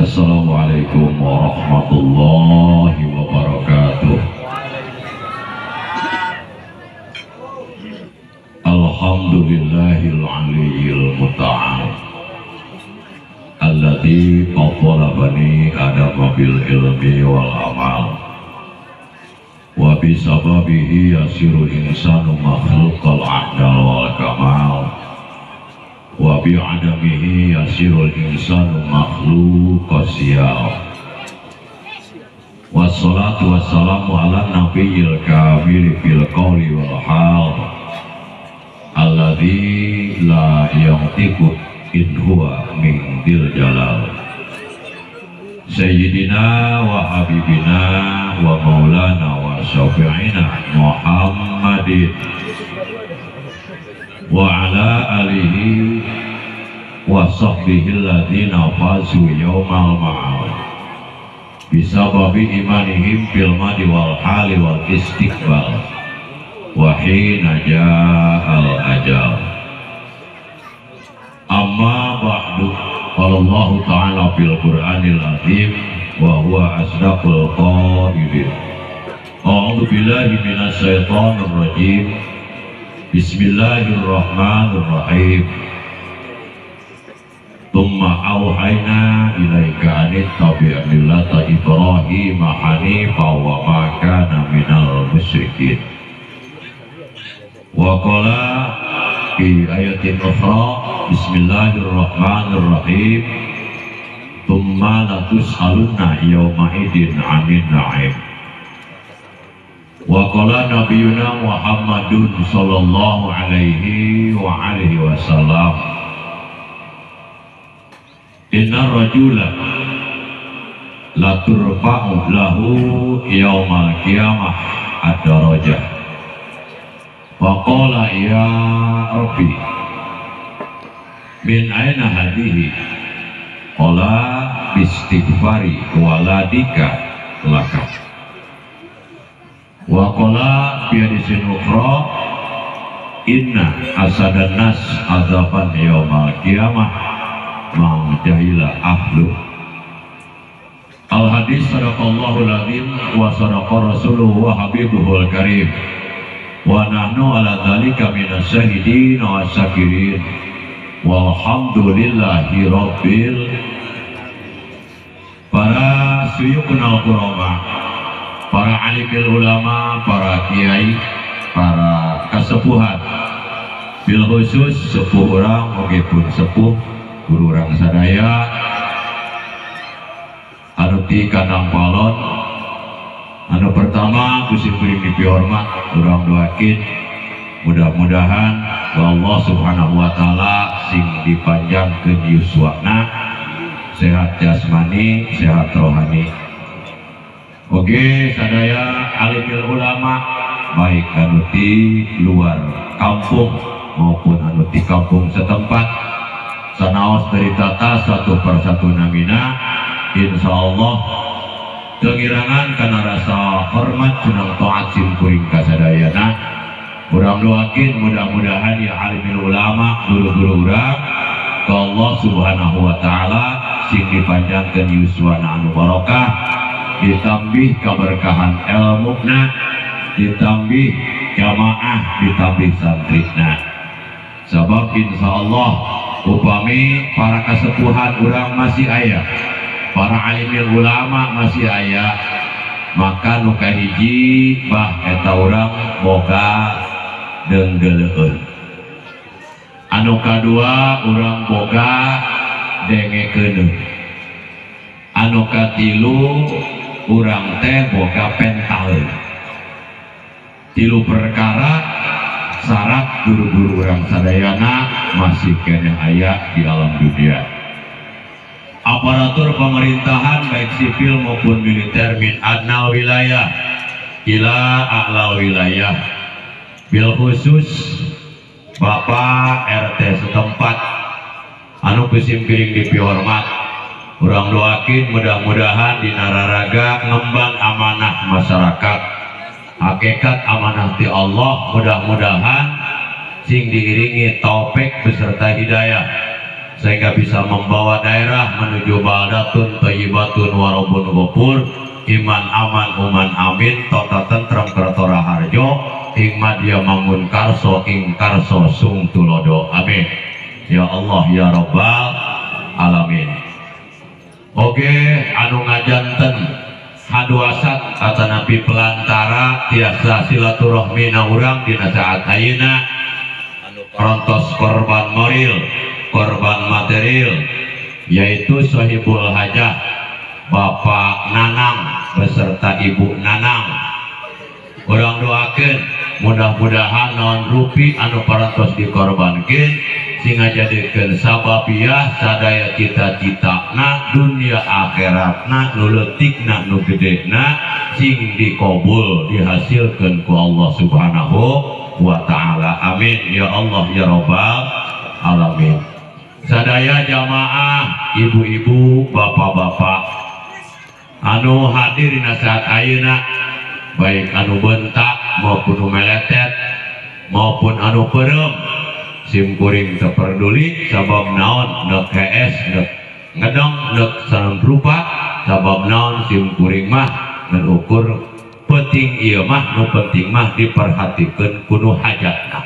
Assalamualaikum warahmatullahi wabarakatuh. Alhamdulillahil aliyyil muta'al alladzi faddala bani adama bil ilmi wal amal wa bisababihi yasiru insanu makhluqal a'dal wal kamal wa bi'adamihi yasirul insanu makhluqas siyal. Wassalatu wassalamu ala nabiyil kamili fil qawli wal hal alladzi la yantiqu in huwa min dil jalal. Sayyidina wa habibina wa maulana wa syafi'ina Muhammadin wa ala alihi wa sahbihi alladziina fazu yaumal ma'ad bisababi imanihim fil madi wal hali wal istiqbal wa hina ja'al ajal. Amma ba'du, qala Allahu ta'ala fil Qur'anil azim wa huwa asdaqul qailin. A'udzu billahi minasyaitonir rajim. Bismillahirrahmanirrahim. Tsumma auhayna ilaika anittabi' millata Ibrahima hanifa wa ma kana minal musyrikin. Wa qala fi ayatin ukhra, bismillahirrahmanirrahim. Tsumma latus'alunna yawma idzin 'anil na'im. Wa qala nabiyuna Muhammadun sallallahu alaihi wa alihi wasallam, inna rajula la turfa'u lahu yaumal qiyamah ad-darajah. Wa qala ya rabbi min aina hadihi, qala bistighfari waladika laka. Wa qala fi hadisin ukhra, inna asadan nas azaban yaumal qiyamah man jahila ahlu. Al hadis sadaqallahul azim wa sadaqa rasuluhu wa habibuhul karim. Wa nahnu ala dzalika minasyahidin wa syakirin. Walhamdulillahi rabbil. Para suyukhul kurama, para alimil ulama, para kiai, para kasepuhan, bil khusus sepuh urang oge pun sepuh guru urang sadaya anu ti kandang palon. Anu pertama ku simkuring dipihormat, urang doakeun mudah-mudahan Allah Subhanahu wa taala sing dipanjangkeun yuswana, sehat jasmani, sehat rohani. Oke, sadaya alimil ulama baik anu ti luar kampung maupun anu ti kampung setempat, sanaos dari tata satu persatu namina, insyaallah tengirangan karena rasa hormat jeneng taat simkuring kasadayana. Urang doakeun mudah-mudahan ya alimil ulama guru-guru urang ke Allah Subhanahu wa taala sing dipanjangkeun yuswana anu barokah, ditambih keberkahan ilmuna, ditambih jamaah, ditambih santrina. Sebab insyaallah upami para kasepuhan urang masih aya, para alimil ulama masih aya, maka nu kahiji bah eta urang boga denggeleueun, anu kadua urang boga dengekeun, anu katilu urang teh boga pental. Tilu perkara syarat guru-guru urang sadayana masih keneh aya di alam dunia. Aparatur pemerintahan baik sipil maupun militer min adnal wilayah ila a'lal wilayah, bil khusus Bapak RT setempat anu ku simkuring dipihormat, urang doakeun mudah-mudahan dina raraga ngemban amanah masyarakat, hakikat amanah ti Allah, mudah-mudahan sing diiringi taufik beserta hidayah. sehingga bisa membawa daerah menuju baldatun thayyibatun warabun ghafur, iman aman uman amin, tata tentrem kerto raharjo, ing madya mangun karso ing karso sung tulodo, amin ya Allah ya Rabbal alamin. Oke, anu ngajanten haduasat atanapi pelantara tiasa silaturahmi na urang dina saat ayeuna anu parantos korban moral, korban material, yaitu sahibul hajah Bapak Nanang beserta Ibu Nanang. Urang doakeun mudah-mudahan naon rupi anu parantos dikorbankeun sing ngajadikeun sababiah sadaya cita-citana dunia akhiratna nu leutikna nu gedena sing dikabul dihasilkeun ku Allah Subhanahu wa taala, amin ya Allah ya Rabbal alamin. Sadaya jamaah, ibu-ibu, bapak-bapak anu hadir dina saat ayeuna, baik anu bentak maupun anu meletet maupun anu peureum, sim kuring teu peduli sabab naon neuk hees neuk ngedong neuk sareng rupa, sabab naon sim kuring mah ngan ukur penting ieu mah, nu penting mah diperhatikeun ku nu hajatna.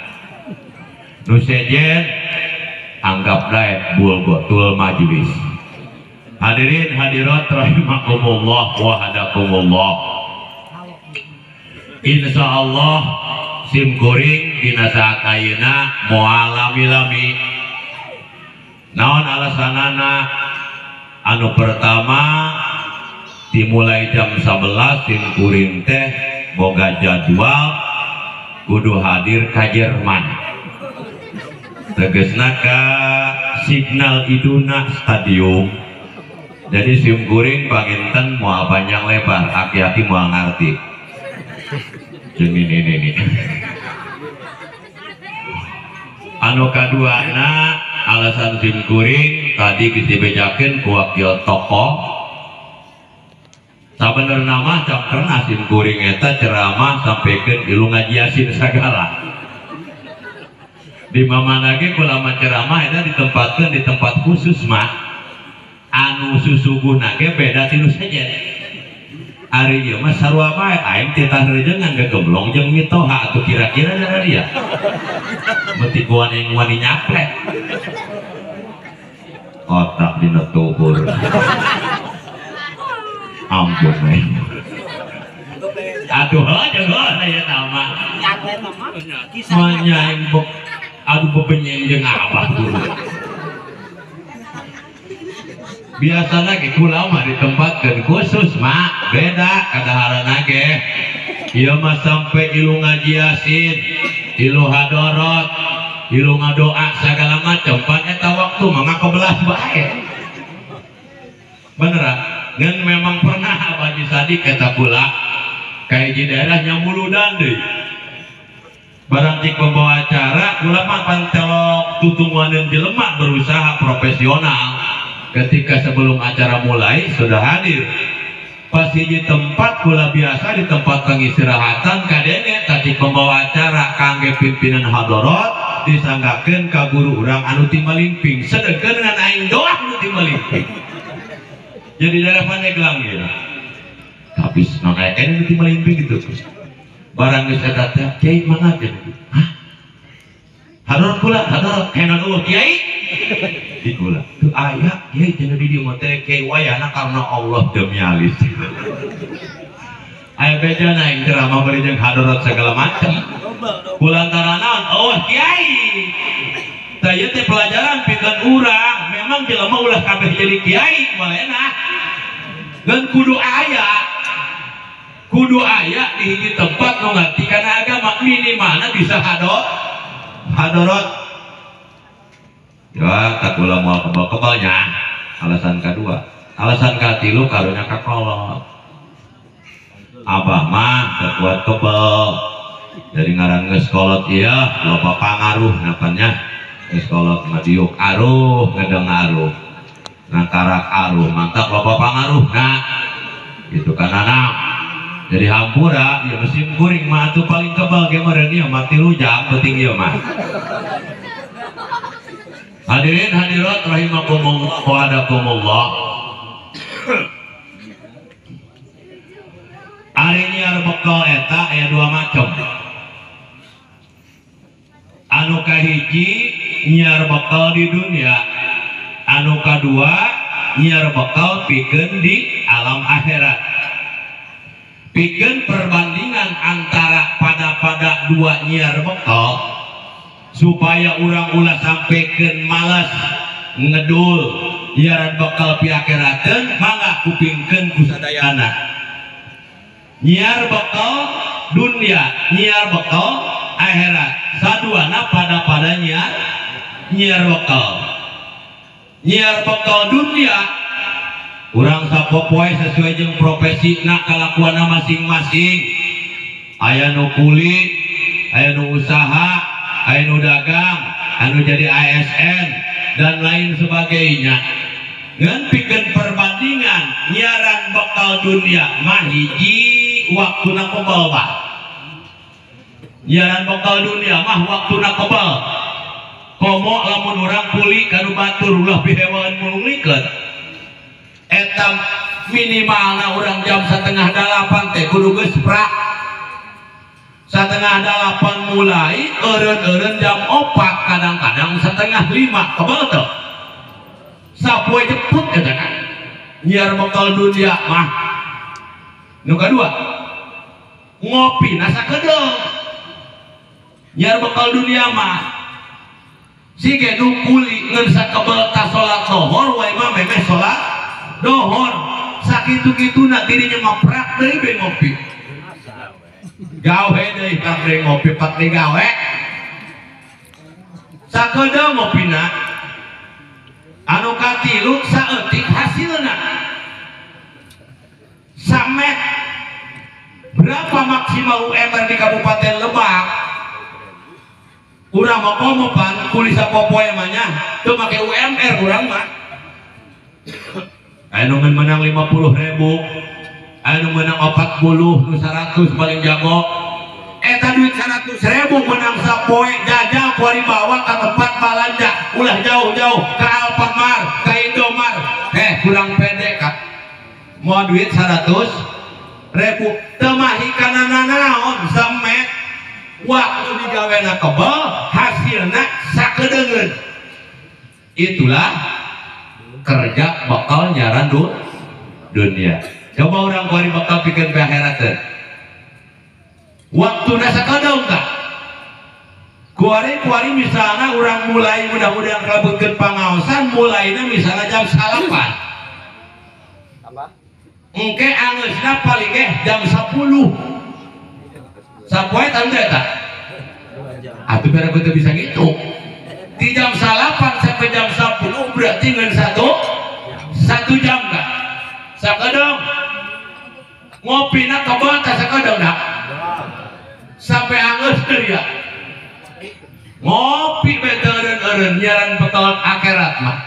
Nu sejen anggap daek bulgotul majelis. Hadirin hadirat rahimakumullah wa hadakumullah. Insyaallah sim kuring dina saat ayeuna moal lami-lami. Naon alasanana? Anu pertama, dimulai jam 11 sim kuring teh boga jadwal kudu hadir ka Jerman. Tegesna ka Signal Iduna Stadium. Jadi sim kuring panginten moal panjang lebar, aki-aki moal ngarti. Jeung ini. Anu kaduana alasan sim kuring tadi geus dibejakeun ku wakil tokoh. Sabenerna mah cangkerna sim kuring eta ceramah sampikeun ilu ngaji yasin sagala. Di mamana ge kulama ceramah eta ditempatkeun di tempat khusus mah. Anu susuguhna ge beda ti nu sejen. Ari ieu mah sarua bae aing titah rejengan gegemblong jeung mitoha atuh kira-kira darah dia. Meuti kuan yang wani nyaplek. Otak dina tuhur. Ampun we. Aduh jeung heuh aya nama. Manya aing bok aduh bebenyeng jeung abah guru. Biasana ge kula mah ditempatkeun khusus mak, beda kadaharana ge. Ieu mah sampai ilu ngaji yasin, ilu hadorot, ilu ngadoa segala macam, pan eta waktu mah ngakebelah bae. Beneran, ngan memang pernah Abah Haji Sadik eta kula ka hiji daerah nyamuludan deui. Barang cik pembawa acara kula mah pantelok tutungguaneun jelema berusaha profesional. Ketika sebelum acara mulai sudah hadir. Pas hiji tempat kula biasa di tempat pengistirahatan kadene tadi pembawa acara kangge pimpinan hadorot disanggakeun ka guru urang anu ti Malimping, sedengkeun dengan aing doang anu ti Malimping. Jadi daerah Pandeglang ieu. Tapi non aya keneh nu ti Malimping gitu. Barang geus eta teh kiai mangga teh. Hah? Hadorot kula, hadorot henon eueuh kiai. Di kula tuh aya kiai cenah di dieu mah teh kiai wayahna karena Allah demi alis. Aya beja aing ceramah bari jeung hadorot segala macam. Kulantaran naon? Oh kiai. Tah ieu teh pelajaran pikeun urang, memang jelema ulah kabeh jadi kiai moal enak. Ngan kudu aya. Kudu aya di hiji tempat nu ngarti kana agama minimalna bisa hadorot. Ya, tak kula moal kebal-kebalnya. Alasan kedua, alasan katilu karunya kakolot. Abah mah teu kuat kebal. Jadi ngaran geus kolot ieu loba pangaruh napannya. Geus kolot mah diuk aruh, ngedeng aruh. Ngakarak aruh, mantap loba pangaruh nah. Gitu kan anak. Jadi hampura ya mesin kuring mah atuh paling kebal ge meureun ieu mah 3 jam penting ieu mah. Hadirin hadirat rahimakumullah wa hadakumullah. Ari nyiar bekal eta aya dua macam. Anu kahiji nyiar bekal di dunia, anu kadua nyiar bekal pikeun di alam akhirat. Pikeun perbandingan antara pada-pada dua nyiar bekal supaya urang ulah sampaikan malas ngedul nyiaran bekal pi akhirateun, mangga kupingkeun ku sadayana. Nyiar bekal dunia, nyiar bekal akhirat, saduana pada-pada nyiar bekal. Nyiar bekal dunia urang sapopoe sesuai jeung profesina kalakuanna masing-masing. Aya nu kuli, aya nu usaha, aya nu dagang, anu jadi ASN dan lain sebagainya. Ngan pikeun perbandingan nyiaran bekal dunia mah hiji waktuna kebal bah. Nyiaran bekal dunia mah waktuna kebal. Komo lamun urang kuli kanu batur ulah pihewan mulungikeun. Eta minimalna urang jam 7:30 teh kudu geus prak. 7:30 mulai eureun-eureun jam 4, kadang-kadang 4:30 kebal teu. Sapoe jeput eta kan. Nyiar bekal dunia mah. Nu kadua ngopi na sakedeung. Nyiar bekal dunia mah sige nu kuli ngan sakebel ka salat lohor wae mah memeh salat dohor. Sakitu-kituna dirinya mah prak deui be ngopi. Gawe deui prak deui ngopi pak deui gawe. Sakedeung ngopina. Anu katilu saeutik hasilna. Samet berapa maksimal UMR di Kabupaten Lebak? Urang mah komo pan kuli sapopoe mah nya teu make UMR urang mah. Aya nu menang 50.000, aya nu menang 40, nu 100 paling jago. Eta duit 100.000 menang sapoe jajal kuari bawa ka tempat balanja, ulah jauh-jauh ka Alfamart, ka Indomart. Kurang pede kak. Mau duit 100.000 teu mahi kana nanaon samet. Waktu digawena kebel hasilna sakedeungeun. Itulah kerja bakal nyaran dunia. Coba orang kuari bakal pikeun pe akhirateun. Waktuna sakedeung tah. Kuari-kuari misalnya orang mulai mudah-mudahan kalebetkeun pangaosan mulaina misalnya jam 9. Engke angeusna paling ge jam 10. Sapoe tanda eta. Atuh bere teu bisa ngitung. Di jam 9 sampai jam 10 berarti ngan satu jam kah? Sakedeung. Ngopina kebal tah sakedeung dah. Sampai angeus deui ya. Ngopi be teu eureun-eureun nyiaran bekal akhirat mah.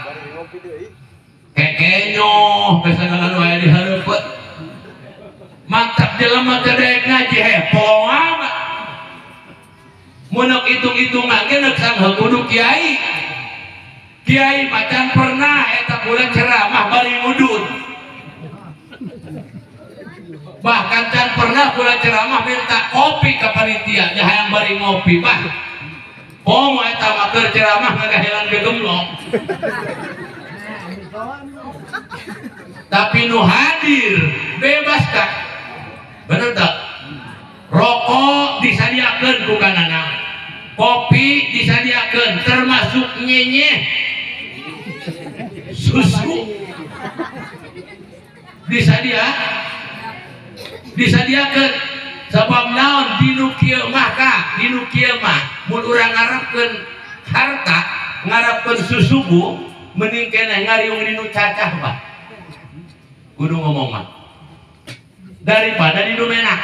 Kekenyoh besana anu aya di hareupeun. Mantap jelema teu daek ngaji hepong amat. Mun hitung-hitungan ge neuk sangheung kudu kiai. Kiai macan pernah eta kula ceramah bari ngudud. Bahkan can pernah kula ceramah minta kopi ka panitia nya hayang bari ngopi bah. Pomo eta mah keur ceramah ngagahelan gegemlong. Tapi nu hadir bebas kak. Bener tak? Rokok disadiakeun ku kanana, kopi disadiakeun, termasuk nyenyeh, susu disadiakeun. Sabab naon dinu kieu mah ka, dinu kieu mah mun urang ngarepkeun harta, ngarepkeun susubu, mending keneh ngariung dinu cacah mah. Kudu ngomong mah. Daripada dinu menak.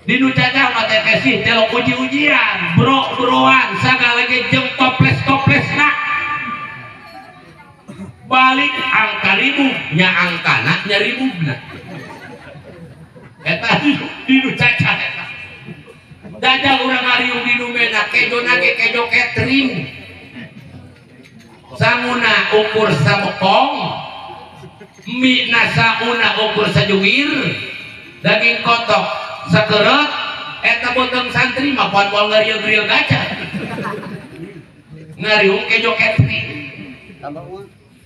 Dinu cacah mah teh sih telok uji-ujian, bro-broan, sagala ge jeung toples-toplesna. Balik angka ribu, nya angkana nya ribubna. Eta dinu cacah eta. Dajal urang ngariung dinu menak kejona ge kejo catering. Sanguna ukur sabekong, mie nasauna ukur sajungir, daging kotok sakeret, eta botong santri mah poan moal ngariung-riung kaca. Ngariung kejo catering.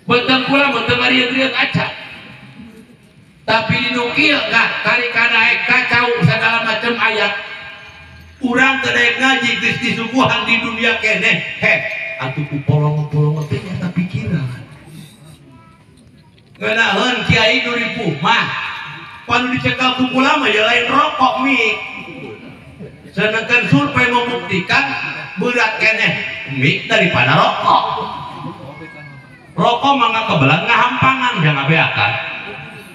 Botong kula botong ngariung-riung kaca. Tapi dinukil kah kali kadaek kacau segala macam ayat. Urang teu daek ngaji geus disuguhan di dunia keneh. Heh, atuh ku polong-polong teh nyata pikiran. Ngeunaheun kiai nu ripuh mah panu dicekal ku kula mah ya lain rokok mie. Sedangkan survei membuktikan berat keneh mie daripada rokok. Rokok mah ngakebelan ngahampangan jangan ngabeakan.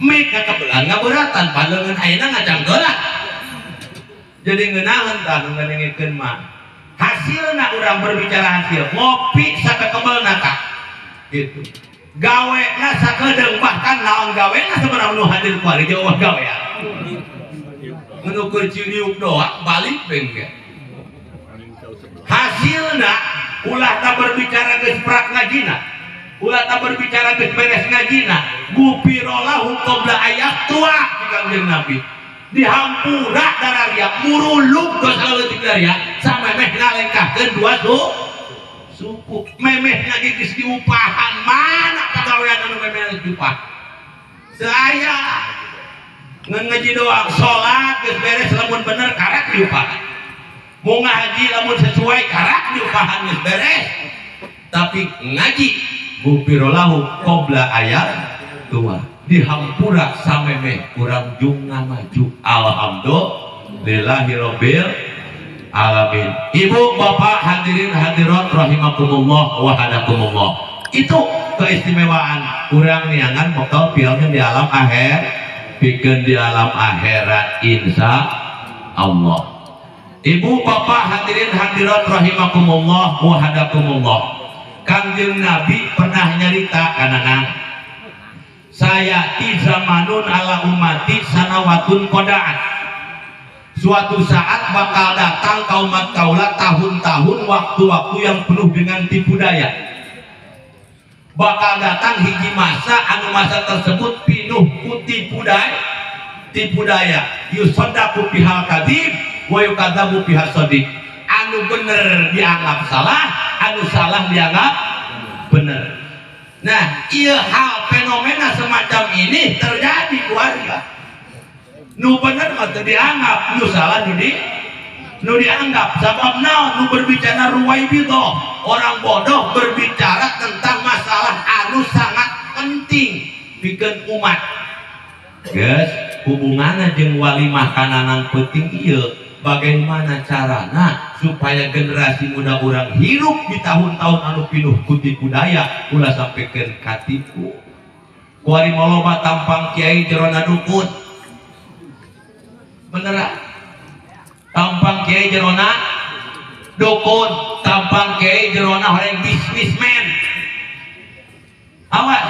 Mie ngakebelan ngaberatan pandeungeun ayeuna ngacangkeulan. Jadi ngeunaheun tah nu ngadengikeun mah. Hasilna urang berbicara hasil ngopi sakekebelna tah. Gitu. Gawena sakedeung bahkan naon gawena sebenarnya nu hadir ku ari jauh gawean. Menukur ciriuk doang balik bengke. Hasilna ulah tak berbicara geus prak ngajina. Ulah tak berbicara geus beres ngajina. Gupirolahu qabla ayat tua di Kangjeng Nabi. Dihampura dararia muruluk dosa leutik daria samemeh ngalengkahkeun dua suku memeh lagi geus diupahan mana pagawean anu memeh diupah saya ngan ngaji doang salat geus beres lamun bener karak diupahan mau ngaji lamun sesuai karak diupahan geus beres tapi ngaji gupirolahu qabla ayat tua dihampura samemeh kurang junga maju. Alhamdulillahirabbil alamin. Ibu bapak hadirin hadirat rahimakumullah wa hadakumullah. Itu keistimewaan kurang niangan bekal pialkeun di alam akhir, pikeun di alam akhirat insya Allah. Ibu bapak hadirin hadirat rahimakumullah wa hadakumullah. Kangjeng Nabi pernah nyarita kananang saya zamanun ala umati sanawatun kodaat. Suatu saat bakal datang kaumat kaula tahun-tahun waktu-waktu yang penuh dengan tipu daya. Bakal datang hiji masa anu masa tersebut pinuh ku tipu daya. Tipu daya yusaddaku bihal kadzib wa yukadzabu bihal shadiq. Anu bener dianggap salah, anu salah dianggap bener. Nah, iya hal fenomena semacam ini terjadi keluarga. Nu bener mah teu dianggap, nu salah nu dianggap. Sabab naon nu berbicara ruwaibidhah, orang bodoh berbicara tentang masalah anu sangat penting pikeun umat. Geus, hubunganna jeung walimah kananang penting ieu. Bagaimana carana supaya generasi muda orang hidup di tahun-tahun anu pinuh ku tipu daya ulah sampikeun katipu. Kuari maloba tampang kiai jerona dukun. Beneran. Tampang kiai jerona dukun, tampang kiai jerona orang bisnismen. Awas.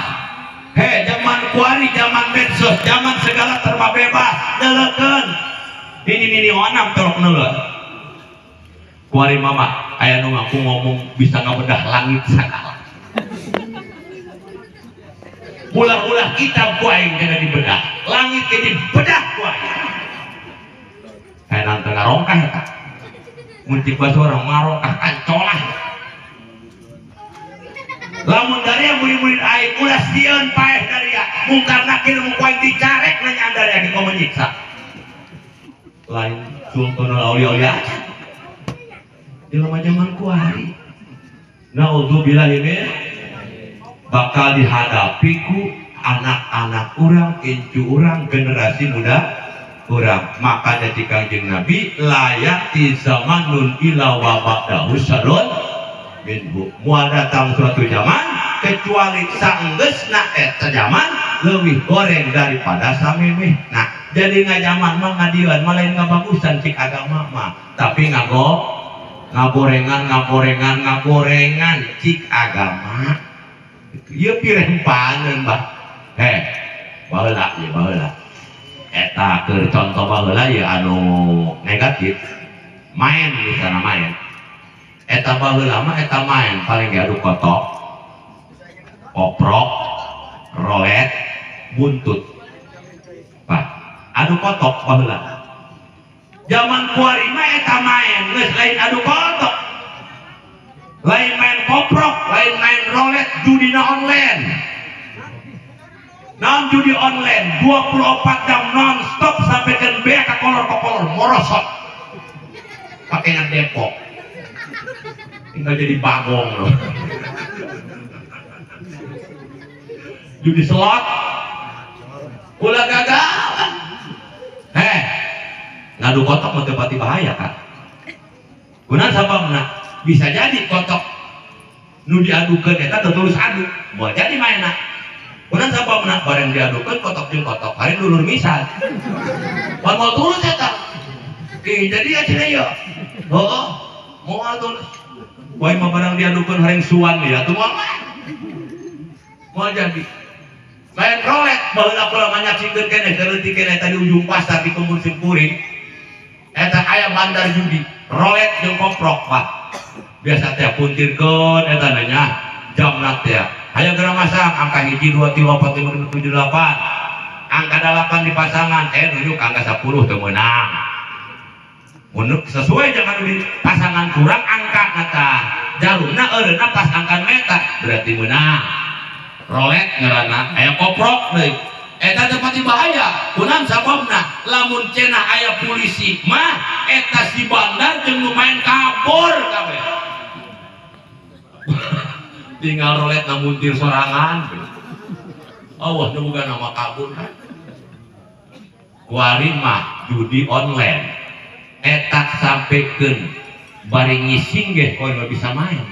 Hei, zaman kuari, zaman medsos, zaman segala serba bebas, delekeun. Ini onam torok neuleuh. Kuari mama aya nu ngaku ngomong bisa ngabedah langit sagala. Ulah-ulah kitab ku aing kana dibedah, langit ge dibedah ku aing. Aya nang ngarongkah eta. Mun cik basa urang ngarongkah kancolah. Lamun daria murid-murid aing ulah sieun paeh daria, mungkar nakir mun ku aing dicarek nanya daria ge komo nyiksa. Lain sultanul aulia-aulia aja di lama zaman kuari. Naudzubillah ini bakal dihadapi ku anak-anak orang, incu orang, generasi muda orang. Makanya di Kangjeng Nabi layak di zamanun ila wa ba'dahu syarrun minhu. Moal datang suatu zaman kecuali sanggeusna eta zaman leuwih goreng daripada samemeh. Nah, jadi ngajaman mah ngadian mah lain ngabagusan cik agama mah, tapi ngagorengan ngagorengan ngagorengan cik agama. Ieu pirempaneun bah. Heh, baheula ieu baheula. Eta keur contoh baheula ieu anu negatif. Main di sana main. Eta baheula mah eta main paling ge adu kotok. Koprok, rolet, buntut. Pak, adu kotok baheula. Zaman kuari mah eta main geus lain adu kotok. Lain main koprok, lain main rolet, judina online. Naon judi online 24 jam non stop sampai kan bea ka kolor-kolor morosot. Pakaian Depok. Tinggal jadi bagong loh. Judi slot ulah gagal. Heh, ngadu kotok mah teu pati bahaya kan. Kunaon sababna? Bisa jadi kotok nu diadukeun eta teu tulus adu, moal jadi maenna. Kunaon sababna? Bareng diadukeun kotok jeung kotok, hari dulur misal. Moal moal tulus eta. Ki jadi ya cenah ieu. Heuh, moal tulus. Wae mah barang diadukeun hareng suan ya atuh moal mah. Moal jadi. Main rolet baheula kula manyaksikeun keneh leutik keneh tadi ujung pasar di kebun simkuring. Eta aya bandar judi, rolet jeung koprok, Pak. Biasa teh puntirkeun eta nanya jamna teh. Hayo geura masang angka 1 2 3 4 5 6 7 8. Angka 8 di pasangan, nunjuk angka 10 teu meunang. Mun sesuai jeung anu di pasangan kurang angka nata. Jalurna eureunna pas angka meta berarti meunang. Rolet ngaranna aya koprok deui. Eta teh pati bahaya. Kunaon sababna? Lamun cenah aya polisi mah eta si bandar jeung nu main kabur kabeh. Tinggal rolet na muntir sorangan. Allah nu boga nama kabur kan. Kuari mah judi online. Eta sampekeun bari ngising ge koe bisa main.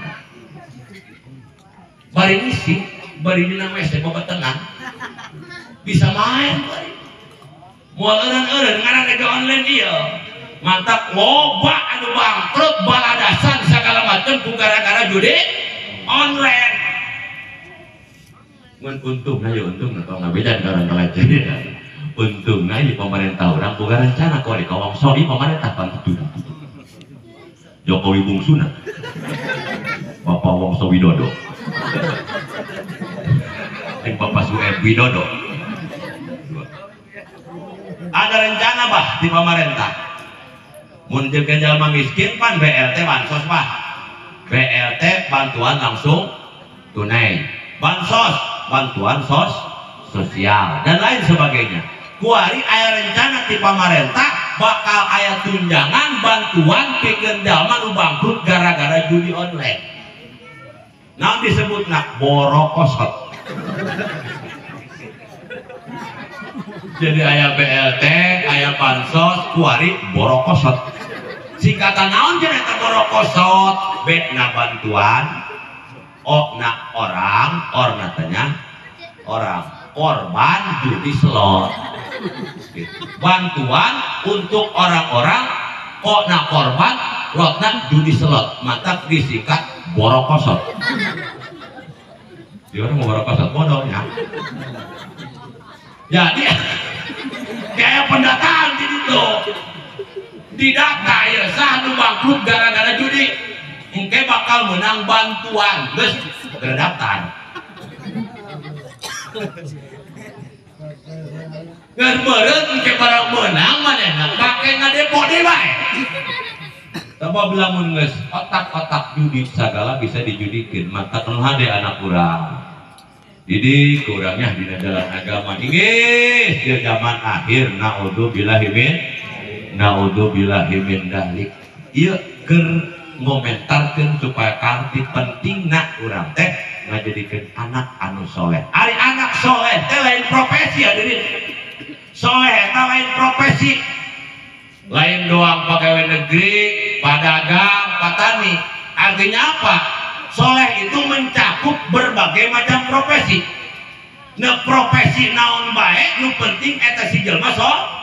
Bari ngising, bari dina WC babatengan. Bisa main bari. Moal eureun-eureun ngaran ge online ieu. Mantap loba anu bangkrut baladasan segala macam ku gara-gara judi online. Mun untungna ya untungna tong ngabejan ka urang kalajeng. Untungna ieu pemerintah urang boga rencana kuari ka wongso ieu pemerintah pan kitu. Jokowi bungsuna. Bapak Wongso Widodo. Jeung Bapak Sueb Widodo. Ada rencana bah di pemerintah. Mun jeung jalma miskin pan BLT bansos bah. BLT bantuan langsung tunai, bansos bantuan sosial dan lain sebagainya. Kuari aya rencana ti pamarentah bakal aya tunjangan bantuan pikeun jalma nu bangkrut gara-gara judi online. Naon disebutna borokosot. Jadi aya BLT, aya bansos, kuari borokosot. Singkatan naon cenah eta borokosot? B na bantuan, O na orang, or na tanya orang, korban judi slot. Gitu. Bantuan untuk orang-orang, O na korban, lotna judi slot. Mata disikat borokosot. Di orang mau borokosot bodohnya. Jadi kayak pendataan di situ. Didata ya sah nu bangkrut gara-gara judi. Engke bakal menang bantuan, geus daftar. Geus meureun engke barang menang manehna pake ngadepo deui bae. Sabab lamun geus otak-otak judi sagala bisa dijudikeun, mata nu hade anak urang. Didik kurangnya dina jalan agama inggih di zaman akhir naudzubillahi min naudzubillahi min dzalik. Ieu keur ngomentarkeun supaya karti pentingna urang teh ngajadikeun anak anu soleh. Ari anak soleh teh lain profesi hadirin. Soleh eta lain profesi. Lain doang pegawai negeri, pedagang, petani. Artinya apa? Soleh itu mencakup berbagai macam profesi. Nah profesi naon bae nu penting eta si jelma soleh.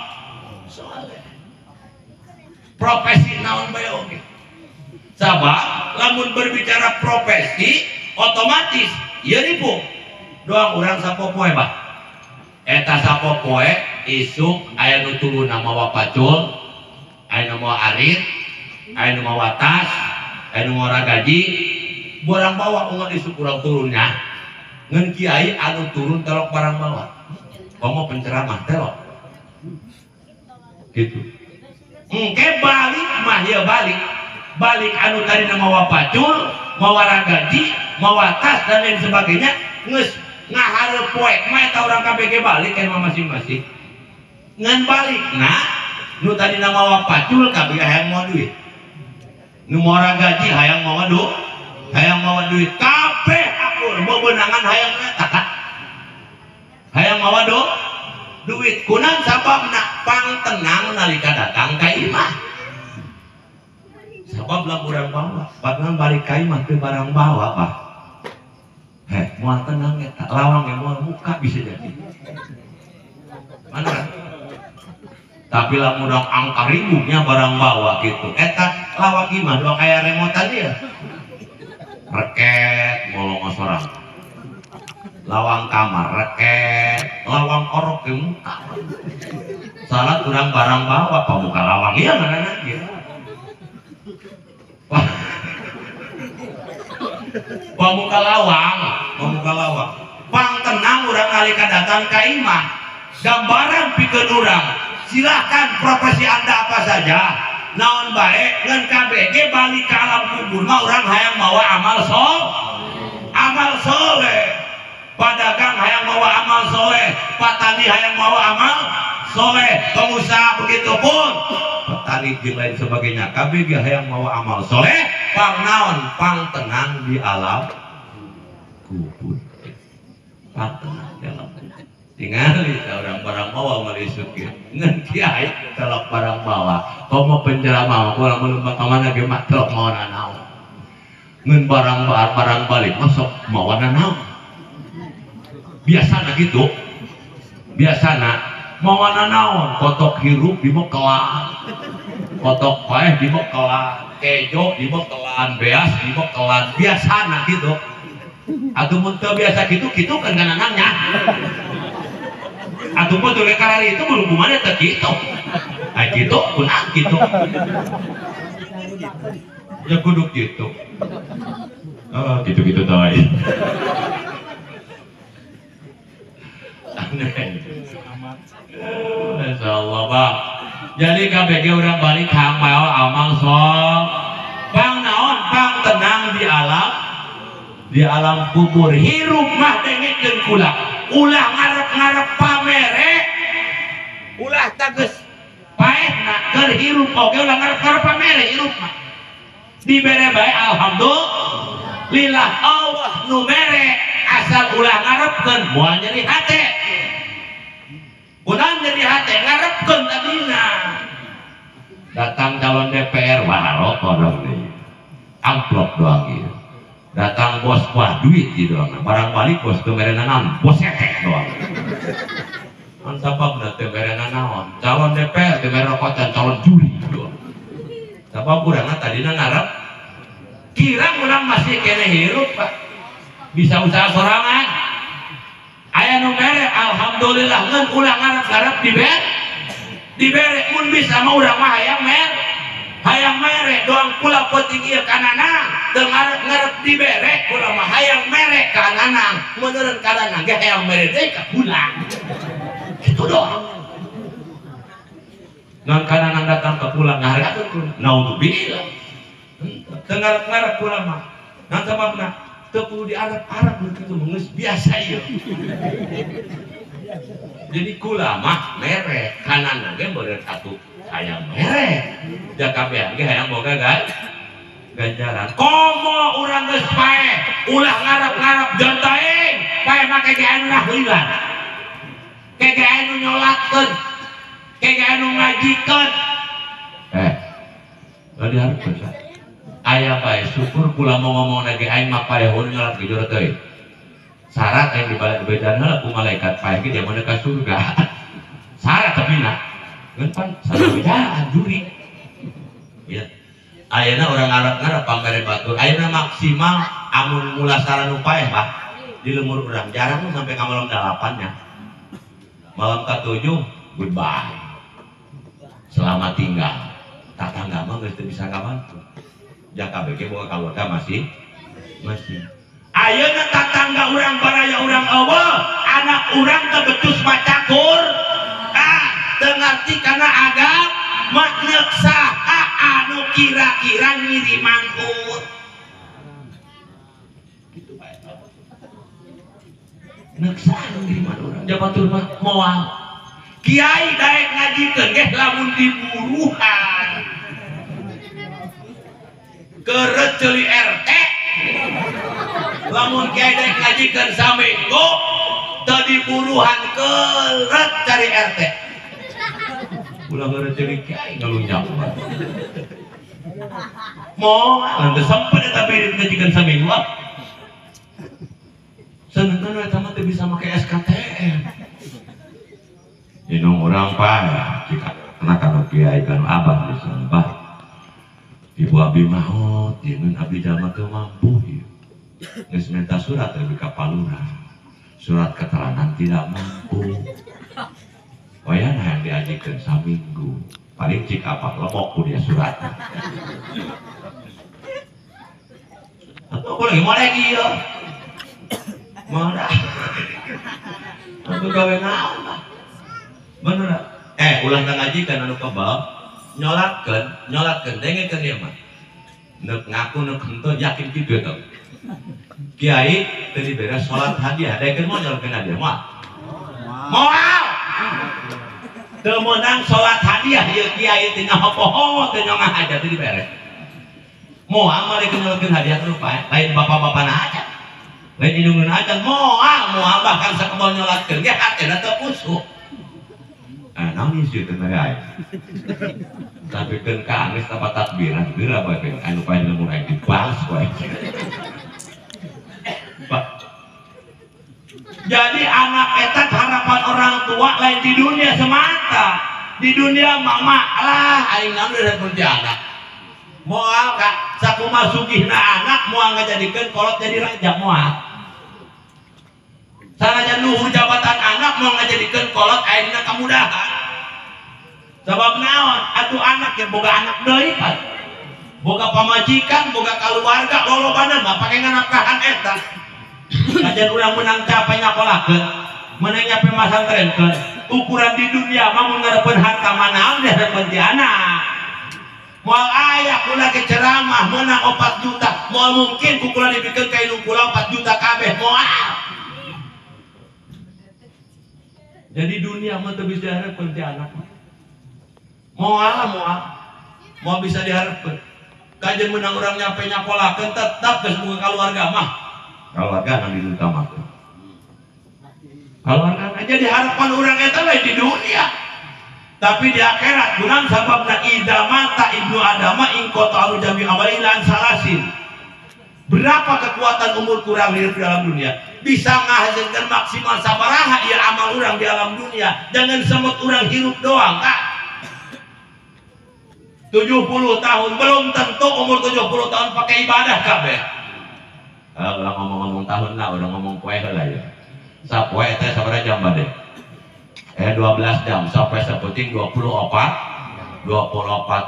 Profesi naon bae oge. Sabab lamun berbicara profesi otomatis ieu ribu doang urang sapopoe bah. Eta sapopoe isuk aya nu turunna mawa pacul, aya nu mawa arit, aya nu mawa tas, aya nu mawa ragaji, borang bawa unggah isuk urang turunnya. Ngan kiai anu turun telok barang bawa. Komo penceramah telok. Gitu. Engke balik mah ya balik. Balik anu tadi mawa pacul, mawa ragaji, mawa tas dan lain sebagainya, geus ngahareup poek mah eta urang KBG balik ka imah masing-masing. Ngan balik nah nu tadi mawa pacul kabeh hayang mawa duit. Nu mawa gaji hayang mawa duit, hayang mawa duit kabeh akur bebenangan hayang eta. Hayang mawa duit kunan sababna pang tenang nalika datang ka imah. Sabab lah urang bawa, padahal balik ka imah teu barang bawa, Pak. Heh, moal tenang eta, lawang ge moal muka bisa jadi. Mana? Tapi lamun urang angka ribunya barang bawa gitu. Eta lawang imah doang aya remotan ieu. Reket molongo sorang. Lawang kamar reket, lawang orok ke muka. Salah urang barang bawa pamuka lawang ieu ngaranna ieu. Pamuka lawang, pamuka lawang. Pang tenang urang nalika datang ka imah. Gambaran pikeun urang. Silahkan profesi Anda apa saja. Naon bae ngan KBG balik ke alam kubur mah urang hayang mawa amal sol, amal soleh. Padagang hayang mawa amal soleh, petani hayang mawa amal soleh, pengusaha begitu pun, petani jeung lain sebagainya. KBG hayang mawa amal soleh, pang naon, pang tenang di alam kubur. Pang tenang di alam kubur. Tingali orang barang bawa malisuk ieu. Ngan kiai telok barang bawa. Komo penceramah urang mun ka mana ge mah telok mawa naon. Ngan barang barang balik masuk mawa naon. Biasana gitu. Biasana mawa naon, kotok hirup di mekelan. Kotok paeh di mekelan, kejo di mekelan, beas di mekelan. Biasana gitu. Atuh mun teu biasa kitu kitu kan kananangnya. Atuh mun teu karari itu berhubungannya teu kitu. Ah kitu kunaon kitu. Ya kudu kitu. Oh, kitu-kitu teh. Aneh. Insyaallah, Bang. Jadi KBG urang balik hang mawa amal sol. Pang naon, pang tenang di alam kubur. Hirup mah dengekeun kula. Ulah ngarep-ngarep pamere, ulah tages paehna keur hirup oge ulah ngarep-ngarep pamere hirup mah. Dibere bae alhamdulillah Allah nu mere asal ulah ngarepkeun moal nyeri hate. Kunaon nyeri hate ngarepkeun tadina. Datang calon DPR wah rokok dong deui. Amplop doang ieu. Datang bos wah duit gitu doang. Barang balik bos teu mere naon, bos etek doang. Kan sababna teu mere naon. Calon DPR teu mere rokok dan calon juri doang. Sabab urangna tadina ngarep kira urang masih kene hirup, Pak. Bisa usaha sorangan. Aya nu mere alhamdulillah ngan ulah ngarep-ngarep dibere. Dibere mun bisa mah urang mah hayang mere. Hayang mere doang kula penting ieu kananang teu ngarep-ngarep dibere kula mah hayang mere kananang meureun kananang ge hayang mere deui ka kula. Kitu doang. Ngan kananang datang ka kula ngahareupeun kula. Naudzubillah. Teu ngarep-ngarep kula mah. Ngan sababna teu kudu diarep-arep nu kitu mah geus biasa ieu. Jadi kula mah mere kananang ge meureun atuh hayang mere. Ja kabehan ge hayang boga ganjaran. Komo urang geus paeh, ulah ngarep-ngarep jontaing, paeh mah kege anu ngaheulan. Kege anu nyolatkeun, kege anu ngajikeun. Ulah diharepkeun sa. Aya bae syukur kula mau ngomong ge aing mah paeh heuh nyolat ge jero teuing. Syarat aing dibejaan heula ku malaikat paeh ge dia mah ka surga. Syarat tapi na. Ngan pan sabejaan juri. Ya. Ayeuna urang ngarep-ngarep pamere batur. Ayeuna maksimal amun mulasara nu paeh Pak. Di lemur urang jarang sampai ka malam 8 nya. Malam ke-7 goodbye. Selamat tinggal. Tatangga mah geus teu bisa ngabantu. Ja KBG boga kaluarga masih. Ayeuna tatangga urang baraya urang eueuh, anak urang teu becus maca Quran, teu ngarti kana agama, neuk saha anu kira-kira ngiriman urang. Kitu bae. Neuk saha anu ngiriman urang? Jabatur mah moal. Kiai daek ngajikeun ge lamun diburuhan. Keureut ceuli RT. Lamun kiai daek ngajikeun saminggu teu diburuhan keureut cari RT. Ulah ngeureut ceuli kiai ngalunyak. Moal teu sempet eta birit ngajikeun saminggu ah. Senengan eta mah teu bisa make SKTM. Inung urang paeh jika kena kana kiai kana abah disembah. Ibu abi maot, jeung abdi jalma teu mampu ieu. Geus minta surat lebih ka palurah. Surat keterangan tidak mampu. Wayana yang diajikeun saminggu. Paling cik apa lemok ku dia surat. Atuh aku lagi mau lagi ieu. Mana? Atuh gawe naon mah. Bener. Ulah teu ngajikeun anu kebal, nyolatkeun dengekeun ieu mah. Neuk ngaku neuk henteu yakin kitu eta. Kiai teu dibere salat hadiah, daekeun moal nyolatkeun hadiah moal. Moal. Teu meunang salat hadiah ieu kiai teh nyaho poho teu nyongah aja teu dibere. Moal malekeun nyolatkeun hadiah teh rupa, lain bapak-bapana aja. Lain indungna aja moal, moal bahkan sakebal nyolatkeun ge hatena teu khusyuk. Naon ieu teh mere aing. Tapi keun ka geus tapa takbiran geura bae pengen anu pae lembur aing dibales wae. Pak. Jadi anak eta harapan orang tua lain di dunia semata. Di dunia mama lah aing naon deui ti anak. Moal ka sakumaha sugihna anak moal ngajadikeun kolot jadi raja moal. Sanajan luhur jabatan anak mau ngajadikeun kolot ayeuna kamudahan. Sabab naon? Atuh anak yang boga anak deui pan. Boga pamajikan, boga kaluarga, lolobana mah pake nganafkahan eta. Kajian urang menang capek nyakolakeun, menang nyape masantrenkeun. Ukuran di dunia mah mun ngarepeun harta manaon dihareupeun ti anak. Moal aya kula ge ceramah menang 4 juta, moal mungkin ku kula dibikeun ka indung kula 4 juta kabeh moal. Jadi dunia mah teu bisa diharapkeun ti anak mah. Moal moal. Moal bisa diharapkeun. Kajian menang urang nyampe nyakolakeun tetap geus boga kaluarga mah. Kaluarga nu diutamakeun. Kaluarga aja diharapan urang eta lain di dunia. Tapi di akhirat kunaon sababna idza mata ibnu adama in qata'u jami amali ila salasin. Berapa kekuatan umur kurang hidup di alam dunia? Bisa menghasilkan maksimal sabaraha ya amal orang di alam dunia. Jangan semut orang hidup doang, Kak. 70 tahun belum tentu umur 70 tahun pakai ibadah kabeh. Ulah ngomong-ngomong tahun lah, udah ngomong poe heula ya. Sapoe teh sabaraha jam bade? 12 jam sampai saputing 24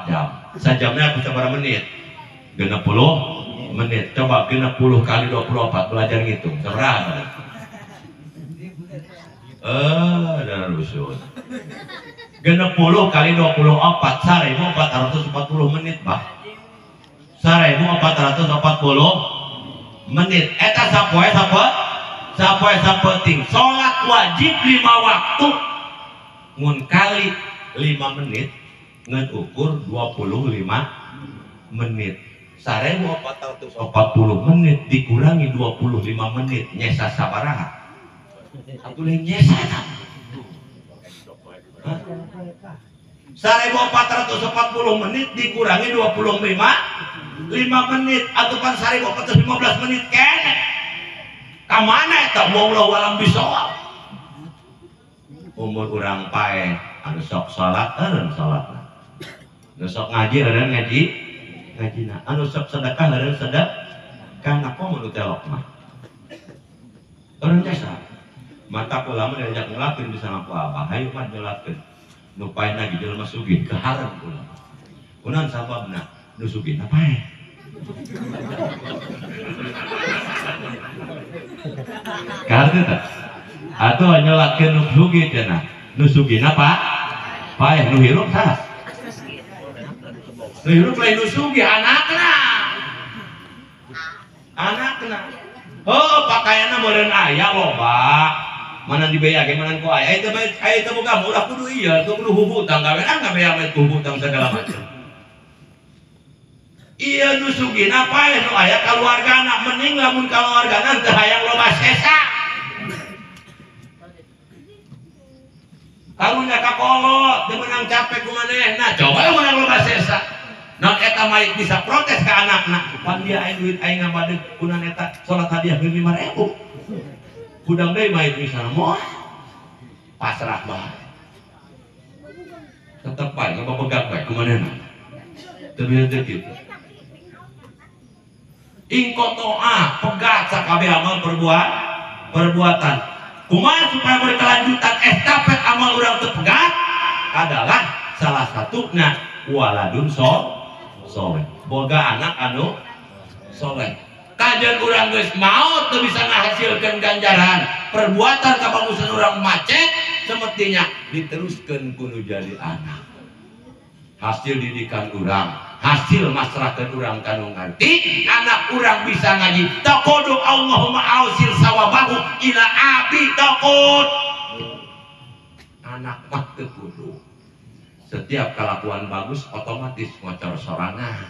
jam. Sajamnya aku sabaraha menit? 60 menit. Coba 60 kali 24 belajar ngitung. Sabaraha? Darah rusun. 60 kali 24 1440 menit, Bah. 1440 menit. Eta sapoe sapoe sapoe sapenting. Salat wajib 5 waktu mun kali 5 menit ngan ukur 25 menit. 1440 menit dikurangi 25 menit nyesa sabaraha? Atuh lain nyesa ta. 1440 menit dikurangi 25 menit atau kan 1415 menit kene. Ka mana eta wallahu alam bisawab. Umur urang paeh anu sok salat eureun salatna. Anu sok ngaji eureun ngaji ngajina. Anu sok sedekah eureun sedekah komo nu telok mah. Eureun jasa. Mata kula mah diajak nyolakeun bisa ngaku abah, hayu mah nyolakeun. Nu paehna ge jelema sugih kaharep kula. Kunaon sababna? Nu sugihna paeh. Kartu tah atuh nyolatkeun nu sugih cenah. Nu sugihna Pak paeh nu hirup saha? Nu hirup lain nu sugih anakna. Anakna. Oh, pakaianna meureun aya loba. Mana dibeya ge mana ku aya eta bae aya teu boga murah kudu ieu teu kudu hutang gawe ah ngabeya we ku hutang segala macam. Ieu nu sugihna paeh nu aya kaluargana mending lamun kaluargana teu hayang loba sesa. Karunya ka kolot teu meunang capek ku manehna coba meunang loba sesa. Naon eta mah bisa protes ka anakna pan dia aing duit aing ngabadeg kunan eta salat hadiah 5.000. Hudang deui mah itu misalnya moal pasrah bae. Tetep bae ngabapegang bae kumanehna. Teu bisa teu kitu. Ingkotoa pegat sakabeh amal perbuatan. Kumaha supaya berkelanjutan estafet amal urang teu pegat adalah salah satuna waladun soleh. Boga anak anu soleh. Kajian urang geus maot teu bisa ngahasilkeun ganjaran perbuatan kabagusan urang macet semestinya diteruskeun ku nu jadi anak. Hasil didikan urang, hasil masyarakat urang kanu ngarti, anak urang bisa ngaji. Taqodu Allahumma ausil sawabahu ila abi taqod. Anak mah teu kudu. Setiap kelakuan bagus otomatis ngocor sorangan.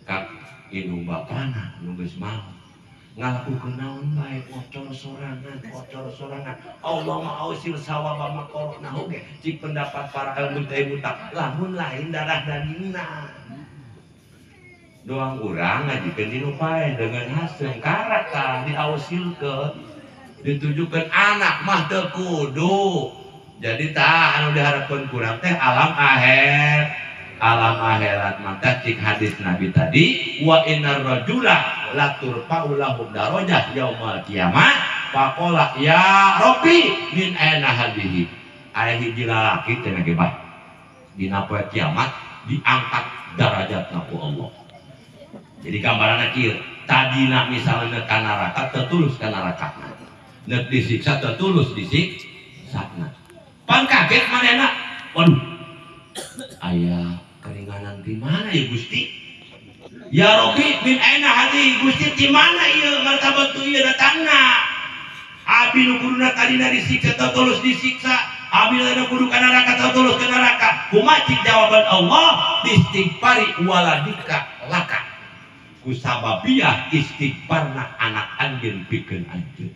Kak indung bapana nu geus maot ngalakukeun naon bae ngocor sorangan Allahumma ausil sawaba maqarna oge cik pendapat para ilmu teh buta lamun lain darah dagingna doang urang ngajikeun dinu pae dengan hasil karakter diausilkeun ditujukeun anak mah teu kudu. Jadi tah anu diharapkeun kurang teh alam akhir. Alam akhirat maka cik hadis Nabi tadi wa innar rajula laturfa'u lahum darajah yaumul qiyamah faqala ya rabbi min aina hadhihi aya hiji lalaki cenah ge bah dina poe kiamat diangkat darajatna ku Allah. Jadi gambaranna kieu tadina misalna ka neraka teu tulus ka nerakana neuk disiksa teu tulus disiksana pan kaget manehna waduh aya keringanan di mana ya Gusti? Ya Rabbi min aina hadhi Gusti di mana ieu martabat tu ieu datangna? Abi nu kuduna tadina disiksa teu tulus disiksa, abi nu kudu ka neraka teu tulus ka neraka. Kumaha cik jawaban Allah? Istighfari waladika laka. Ku sababiah istighfarna anak anjeun pikeun anjeun.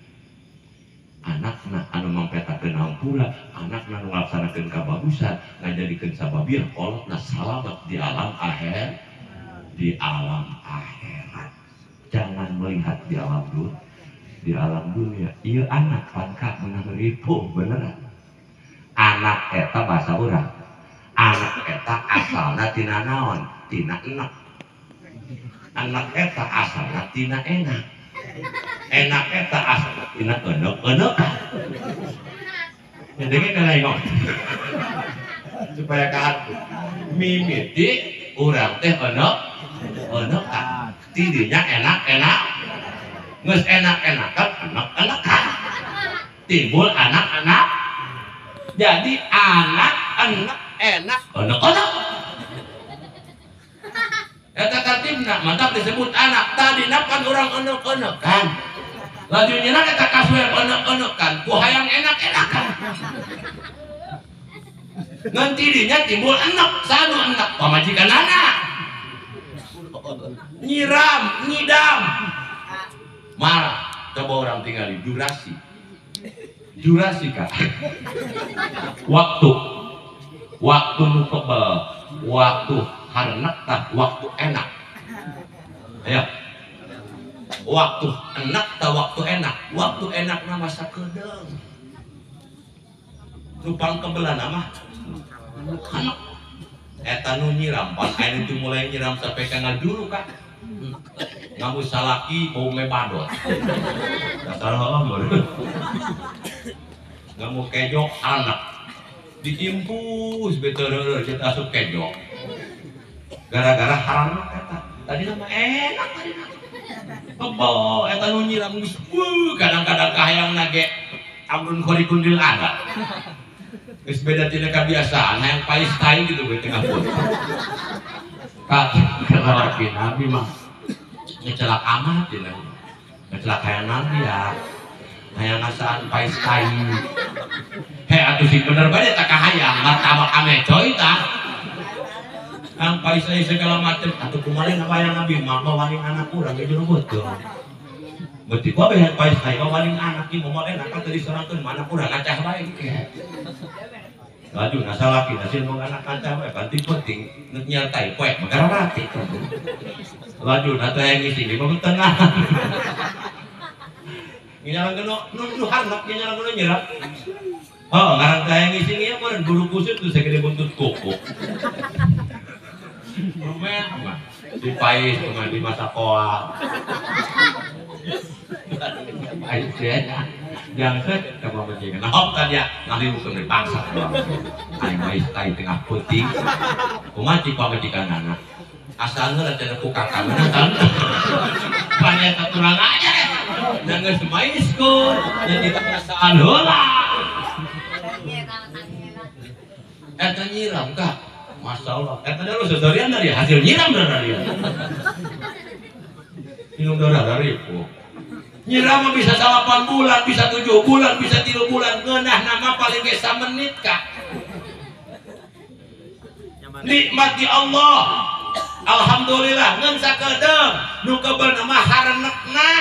Anakna anu mangpetakeun hampura, anakna nu ngalaksanakeun kabagusan, ngajadikeun sababiah kolotna salamet di alam akhir, di alam akhirat. Jangan melihat di alam dunia, di alam dunia. Ieu anak pangkat meunang ripuh beneran. Anak eta bahasa urang. Anak eta asalna tina naon? Tina enak. Anak eta asalna tina enak. Enak eta asalna tina enek-enek. Jadi kana ngomong supaya kaharti. Mimiti urang teh enek enekan. Tidinya enak-enak. Geus enak-enakan enek-enekan. Timbul anak-anak. Jadi anak enek enak enek-enek. Eta tertibna mantap disebut anak. Tadina kan urang enek-enekan. Laju nyina eta kasuep enek-enekan, ku hayang enak-enakan. Ngan tidinya timbul enek, sanu enek pamajikan anak. Nyiram, nyidam. Marah, coba orang tinggali durasi. Durasi kak. Waktu. Waktu nu kebel, waktu harnak tah, waktu enak. Ayo. Waktu enak tah waktu enak. Waktu enak na masa kedeung. Nupang kebelan mah anak. Eta nu nyiram, pan ayeuna teh mulai nyiram sampai ka ngajuru kak. Ngamu salaki bau mebadot. Dasar heuh baru. Ngamu kejo anak. Diimpus betereureun kita asup kejo. Gara-gara haram eta. Tadi nama enak tadi nama. Kebel eta nu nyiram geus kadang-kadang kahayang nage amrun khoriqun lil adat. Geus beda tina kebiasaan hayang pais tai gitu we tengah pun. Kak laki Nabi mah ngecelak amat dina. Ngecelak hayang Nabi ya. Hayang ngasaan pais tai. Heh atuh sing bener bae tah kahayang martabak ame coy tah. Ang pais tai segala macam atuh kumaha hayang Nabi mah waling anak urang ge jero beuteung. Beuti ku hayang pais tai waling anak ieu moal enak teh disorangkeun mana urang ngacah bae. Laju nasa laki hasil mau anak kancah bae penting penting nyertai poek megara rati. Laju nasa yang ngisi di bawah tengah. Nginyalang kena nu harnak nginyalang kena nyerap. Oh, ngarang teh yang ngisi ieu meureun bulu kusut tuh segede buntut kuku. Lumayan mah di pais mah di masa koa. Pais ya. Jangan saya coba berjaga. Nah, hop tadi ya, nanti bukan dari bangsa. Aing mais tai tengah putih. Kumaha cik pamajikan anak. Asalna lah cenah ku kakak mana kan. Paneta turang aja. Dan geus mais kur, jadi perasaan heula. Eta nyiram kah? Masya Allah. Eta lu seserian dari hasil nyiram dari dia. Minum darah dari ku. Nyiram bisa 8 bulan, bisa 7 bulan, bisa 3 bulan. Ngeunah nama paling ge samenit kak. Nikmat di Allah. Alhamdulillah ngeun sakedeung nu kebel nama harenekna.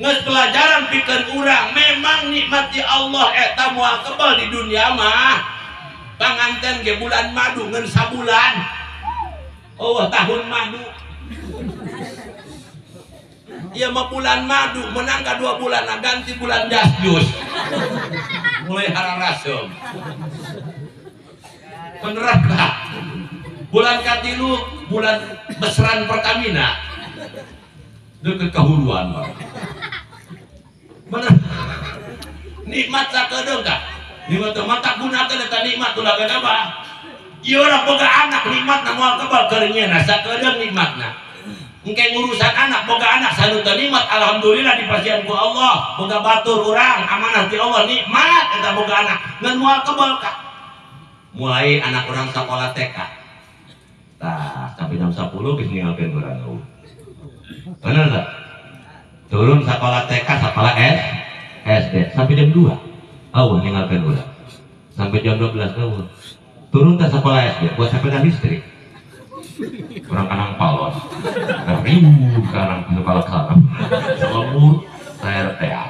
Geus pelajaran pikeun urang, memang nikmat di Allah eta moal kebel di dunia mah. Panganten ge bulan madu ngeun sabulan. Oh, tahun madu. Iya mah bulan madu menang ka 2 bulan nah ganti bulan jasjus. Mulai hararasem. Beneran lah. Bulan katilu bulan beseran Pertamina. Deket kehuluan Pak. Bener. Nikmat sakedeung kah? Nikmat teh mata gunakeun eta nikmat ulah gagabah. Ieu urang boga anak nikmatna moal kebal keur nyeuna sakedeung nikmatna. Engke ngurusan anak, boga anak sanuta nikmat, alhamdulillah dipasihan ku Allah, boga batur urang, amanah ti Allah nikmat eta boga anak, ngan moal kebal ka. Mulai anak urang sakola TK. Tah, sampai jam 10 geus ninggalkeun urang eueuh. Bener tah? Turun sakola TK, sakola SD sampai jam 2. Eueuh ninggalkeun urang. Sampai jam 12 eueuh. Turun tah sakola SD buat sepeda listrik. Orang kanang palos, ribu kanang kepala kanang, selembur saya tea.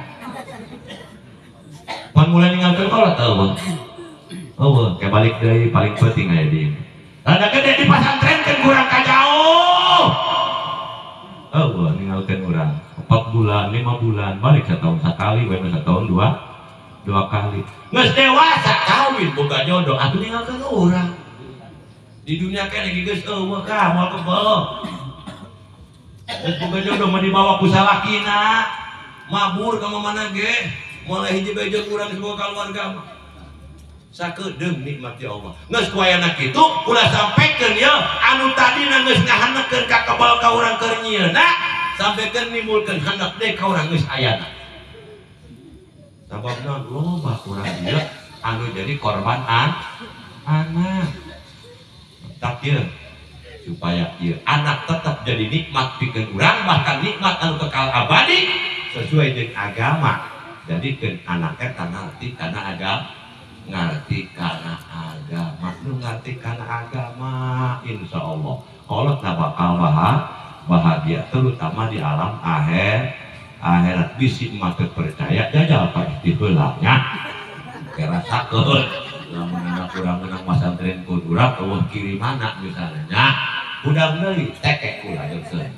Pan mulai ninggalkan kalau tahu, oh, kayak balik dari paling penting aja di. Ada gede di pesantren kan kurang kajauh. Oh, ninggalkan orang 4 bulan, 5 bulan, balik setahun sekali, balik setahun dua kali. Nges dewasa kawin boga jodoh, atuh ninggalkan orang. Di dunia kan lagi geus eueuh ka moal kebel. Geus boga jodoh mah dibawa ku salakina. Mabur ka mana ge, mulai hiji bejo urang sebuah keluarga mah. Sakedeung nikmat ya Allah. Geus ku ayana kitu ulah sampekeun ye anu tadina geus ngahanekeun ka kebel ka urang keur nyieuna, sampekeun nimbulkeun handap deui ka urang geus ayana. Sababna loba urang ieu anu jadi korban anak. Takdir supaya ieu anak tetap jadi nikmat pikeun urang, bahkan nikmat anu kekal abadi sesuai dengan agama. Jadikeun anak eta ngarti kana agama, ngarti kana agama, nu ngarti kana agama insyaallah kolot bakal bahagia terutama di alam akhirat. Bisi mah teu percaya jajal pasti heula nya kerasakeun. Lamun anak urang menang masantren ku urang eueuh kirimana misalnya nya hudang deui tekek ulah yeun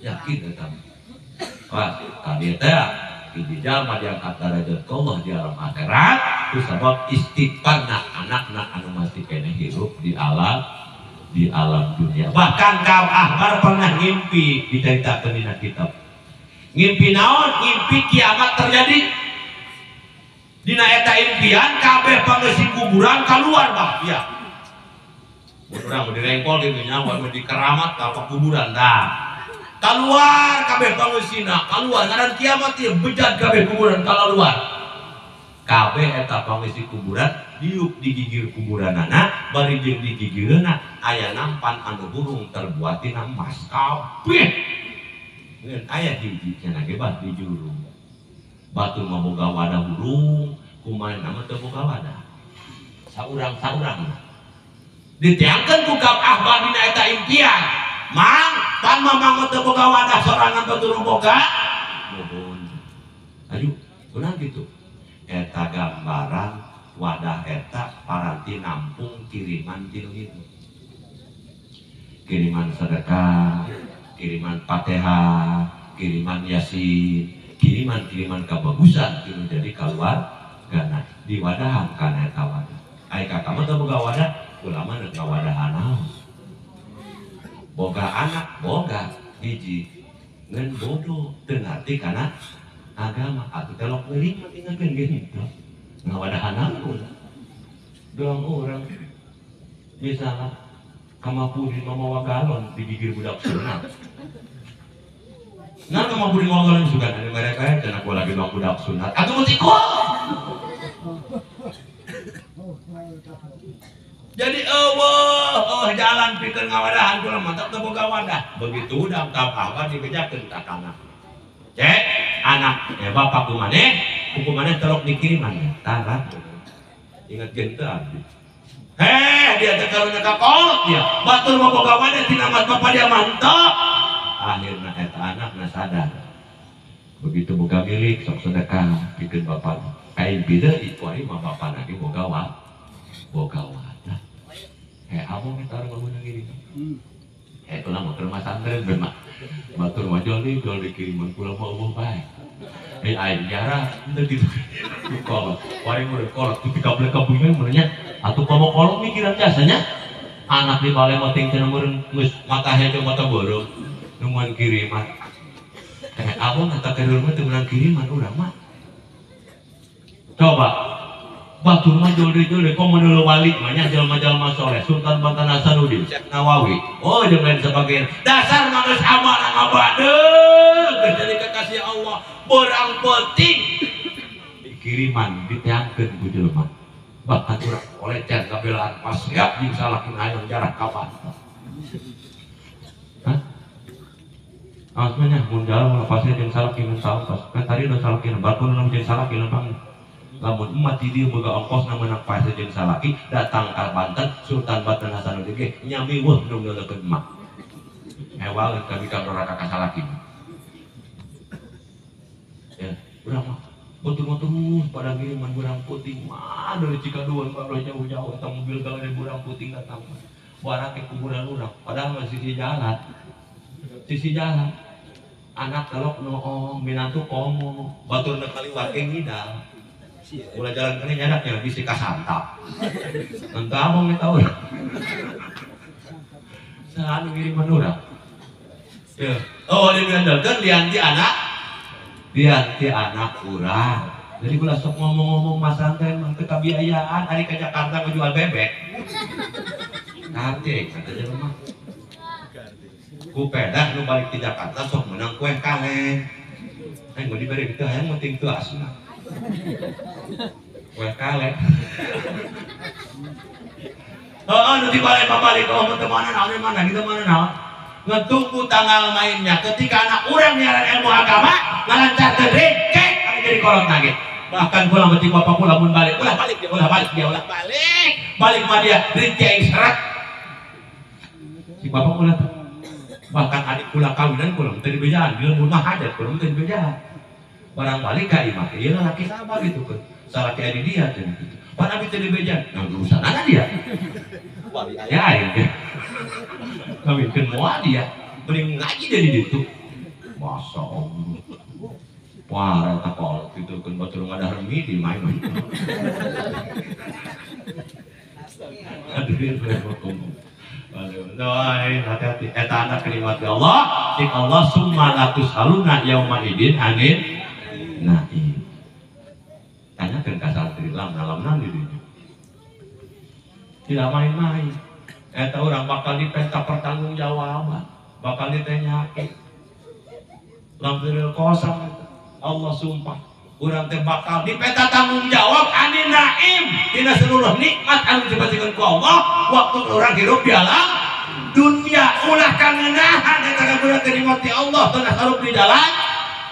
yakin eta wah tadi teh hiji jalma diangkat derajat ke Allah di alam akhirat ku sabab istighfarna anakna anu masih keneh hirup di alam dunia. Bahkan Ka'ab Ahbar pernah ngimpi diceritakeun dina kitab. Ngimpi naon? Ngimpi kiamat terjadi. Dina eta impian kabeh pangeusi kuburan keluar bah ya. Mun urang mah direngkol gitu nya, mun di keramat ka kuburan dah. Keluar kabeh pangeusina, keluar ngaran kiamat ieu bejat kabeh kuburan kalaluar. Kabeh eta pangeusi kuburan diuk digigir kuburanana bari jeung digigireuna aya nampan anu hurung terbuat tina emas kabeh. Ngan aya hiji cenah ge bah di juru. Batur mah boga wadah hurung, kumaha mah teu boga wadah. Saurang-saurang. Diteangkeun ku Kab Ahbar dina eta impian. Mang, pan mamang teu boga wadah sorangan batur boga. Nuhun. Ayo, kunaon kitu? Eta gambaran wadah eta paranti nampung kiriman tinu itu. Kiriman sedekah, kiriman Fatihah, kiriman Yasin, kiriman-kiriman kebagusan tinu jadi keluar karena diwadahan kana eta wadah. Ai kakak mah teu boga wadah, ulama nu ngawadahan naon. Boga anak, boga hiji ngan bodoh teu ngarti kana agama atuh telok meuring mah tinggalkeun gitu. Ngawadahan naon doang urang misalnya kamapuri mamawa galon digigir budak sunat. Nah kamapuri mamawa galon sugan anu mereka cenah gua lagi doang budak sunat atuh mesti jadi eueuh jalan pikeun ngawadahan kula mantap teu boga wadah. Begitu udah apa dibejakeun ka anak. Cek anak bapak kumaneh hukumannya telok dikiriman ya tara. Ingat teu abdi. Heh dia teh karunya ka kolot dia. Batur mah boga wadah tina mat bapak dia mantap. Akhirna eta anakna sadar. Begitu boga milik sok sedekah pikeun bapak. Kain bida ieu mah bapana ge boga wadah. Boga wadah. Abang eta urang ngomong gini. Kula mah keur masantren ben mah. Batur mah jol dikiriman kula mah eueuh bae. Aing jarah henteu kitu. Ku kolot, paling mun kolot ku dikablek-kablingan mun nya. Atuh komo kolot mikiran jasanya. Anak di bale mah ting cenah meureun geus mata hejo mata beureum nungguan kiriman. Abang eta keur mah teu meunang kiriman urang mah. Coba batur mah jol-jol komo nu wali mah nya jelema-jelema soleh Sultan Banten Hasanuddin Syekh Nawawi. Oh jeung lain sebagainya. Dasar mah geus amal ngabadeung geus jadi kekasih Allah. Barang penting dikiriman diteangkeun ku jelema. Bahkan urang kolecer kabelaan pas siap jeung salaki hayang jarak ka Banten. Hah? Awas mah nya mun jalan lepasnya jeung salaki mun salah pas. Kan tadi udah salaki batur nu jeung salaki lempang. Lamun emak di dieu boga ongkosna meunang paese jeung salaki datang ka Banten Sultan Banten Hasanuddin ge nyami weuh nu neuleukeun emak. Hewaleun ka bikang roraka ka salaki. Ya, urang mah batur terus pada ngiriman burang puting mah dari Cikaduan baru jauh-jauh eta mobil gawe burang puting datang. Barang ke kuburan urang padahal mah sisi jalan. Sisi jalan. Anak telok noong minantu komo batur nu kaliwat ge ngidal. Ulah jalan kene nyadak ya bisi kasantap. Entah abang eta urang. Saha nu ngiriman urang? Ya. Oh, diandalkeun lian ti anak. Lian ti anak urang. Jadi kula sok ngomong-ngomong masantren mah teu kabiayaan ari ka Jakarta ngejual bebek. Karte kata jelema. Ku pedah nu balik ti Jakarta sok meunang kue kaleng. Aing mah dibere kitu hayang penting teu asna. Kue kaleng. Heeh, nu dibalik balik oh teu mana naon mana gitu mana naon. Ngetunggu tanggal mainnya ketika anak urang nyaran ilmu agama ngalancarkeun rengkek anu jadi kolot nage. Bahkan kula mah bapak kula mun balik, ulah balik dia, ulah balik dia, ulah balik. Balik mah dia rengkek aing serat. Si bapak kula tuh. Bahkan adik kula kawinan kula teu dibejaan, dia mun mah hajat kula teu dibejaan. Barang balik ka imah, ieu lalaki sabar gitu kan. Salaki adi dia cenah gitu. Pan abi teu dibejaan, nah urusanana dia. Wali aya aing teh. Kawinkeun moal dia, mending ngaji dari ditu. Masya Allah. Wah, eta kolot kitu keun batur ngadahar mie di main. Aduh, doain hati-hati. Eta anak kalimat ya Allah, cik Allah summa latus haluna yauma idin anin naim. Tanyakeun ka santri lam dalamna di dinya. Tidak main-main. Eta urang bakal dipenta pertanggungjawaban, bakal ditanyakeun. Lamtiril kosam Allah sumpah urang teh bakal dipenta tanggung jawab anin naim dina seluruh nikmat anu diberikan ku Allah waktu urang hirup di alam dunia. Ulah kangenahan eta kabura teh nikmat Allah teu sarup di jalan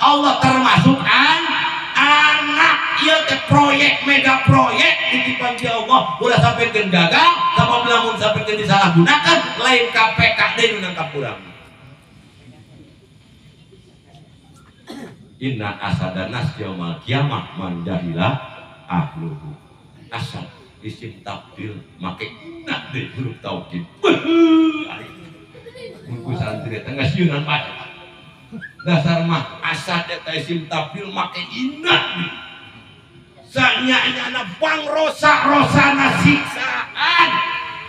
Allah termasuk anak ieu teh proyek mega proyek titipan ti Allah ulah sampekeun gagal sabab lamun sampekeun disalahgunakan lain KPK deui nu nangkap urang. Inna asadanas yaumal kiamah man jahila ahluhu. Asad isim tabdil make inna deui huruf taukid. Mun ku santri eta geus sieunan bae. Dasar mah asad eta isim tabdil make inna deui. Sanya-nyana pangrosa-rosana siksaan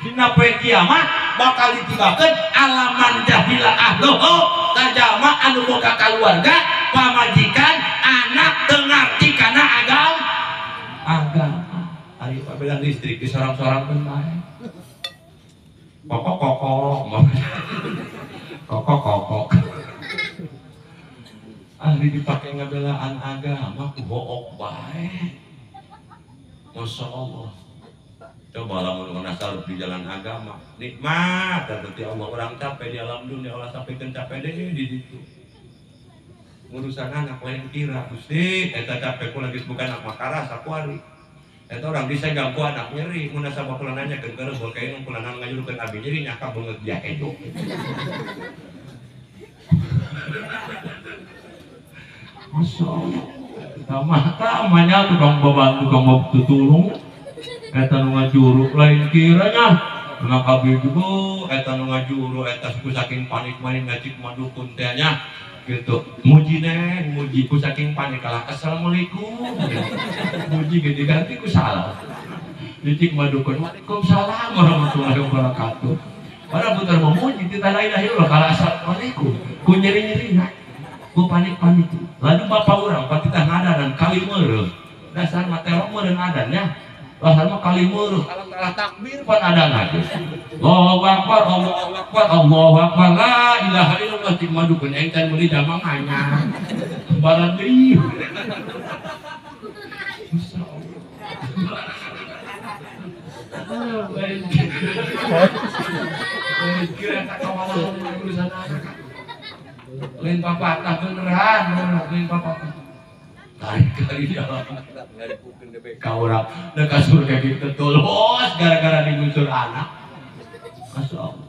dina poe kiamat bakal ditibakeun alaman jahila ahluhu tajama anu boga kaluarga pamajikan anak teu ngarti kana agama. Ari pabelan listrik disorang-sorangkeun bae. Kokok-kokok. Kokok-kokok. Ari dipake ngabelaan agama ku hook bae. Masya Allah. Coba lamun urang saluk di jalan agama, nikmat tapi Allah orang capek di alam dunia ulah sampekeun capek deui di ditu. Urusan anak lain kira Gusti eta capek kula geus bukan anak makara sakuari. Eta orang disegang ku anak nyeri mun nasabah kula nanyakeun keur bokeun kula ngajurukeun abi nyeri nyaka beungeut dia ejo. Masya Allah. Tamah-tamahnya tukang babantu tukang tutulung eta nu ngajuru lain kiranya ngakabeh juga eta nu ngajuru eta suku saking panik maning ngacik madukun teh nya gitu muji neng muji ku saking panik kalah assalamualaikum muji ge diganti ku salah dicik madukun waalaikumsalam warahmatullahi wabarakatuh. Para putar memuji tita la ilaha illallah kalah assalamualaikum ku nyeri-nyeri ku panik-panik. Lalu bapak urang patitah ngadanan kali meureum dasar mah terok meureun adannya dasar mah kali meureum kalah takbir pan adana ge. Allahu akbar Allahu akbar Allahu akbar la ilaha illallah cik madukun aing can meuli jamang anyar barang deui. Masyaallah. Lain kira tak kawalan urusan anak. Lain papatah beneran, lain papatah. Tarik kali di alam akhirat ngaripupin DBK orang. Da ka surga gitu tulus gara-gara digusur anak. Masya Allah.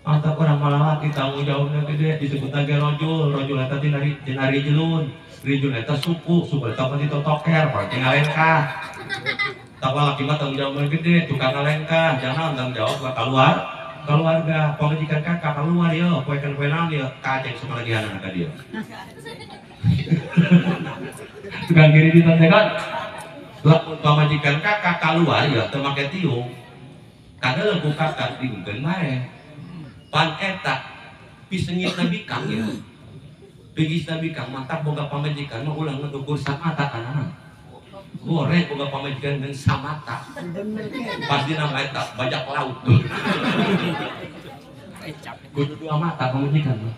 Mantap orang malah tanggung jawabnya gede disebut lagi rojul, rojul eta tina rijlun. Rijlun eta suku, suku eta pasti totoker, berarti ngalengkah. Tak laki mah tanggung jawabnya gede, tukang ngalengkah, jangan tanggung jawab ka keluar. Keluarga, pamajikan kakak keluar yo, poekan poe naon yo, kaceng semalagihan anak ka dia. Tukang kiri ditantekan. Lamun pamajikan kakak keluar yo teu make tiung. Kada ku kakak diungkeun bae. Pan eta pisengitna bikang ya. Pigisna bikang mantap boga pamajikan mah ulah ngukur samata kana. Goreng boga pamajikan jeung samata. Pasti nama eta bajak laut. Kudu dua mata pamajikan mah.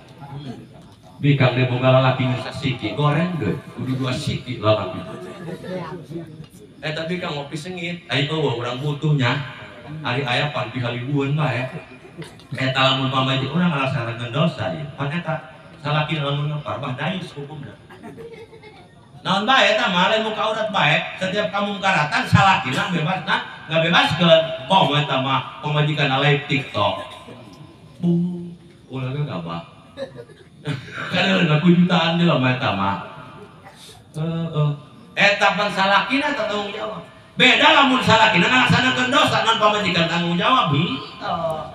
Bikang deh boga lalaki geus sasiki, goreng deui kudu dua siki lalaki. Eta bikang ngopi sengit, ai eueuh urang butuhnya. Ari aya pan pihaliweuan bae. Eta lamun pamajikan urang ngalaksanakeun dosa ieu. Pan eta salaki lamun ngepar mah dayus hukumna. Naon bae eta mah lain muka aurat bae, setiap kamungkaratan salakina bebas nah ngabebaskeun. Komo eta mah pamajikan live TikTok. Bu, ulah ge gabah. Kan aku jutaan jelema eta mah. Heeh. Eta pan salakina tanggung jawab. Beda lamun salakina ngalaksanakeun dosa non pamajikan tanggung jawab. Henteu.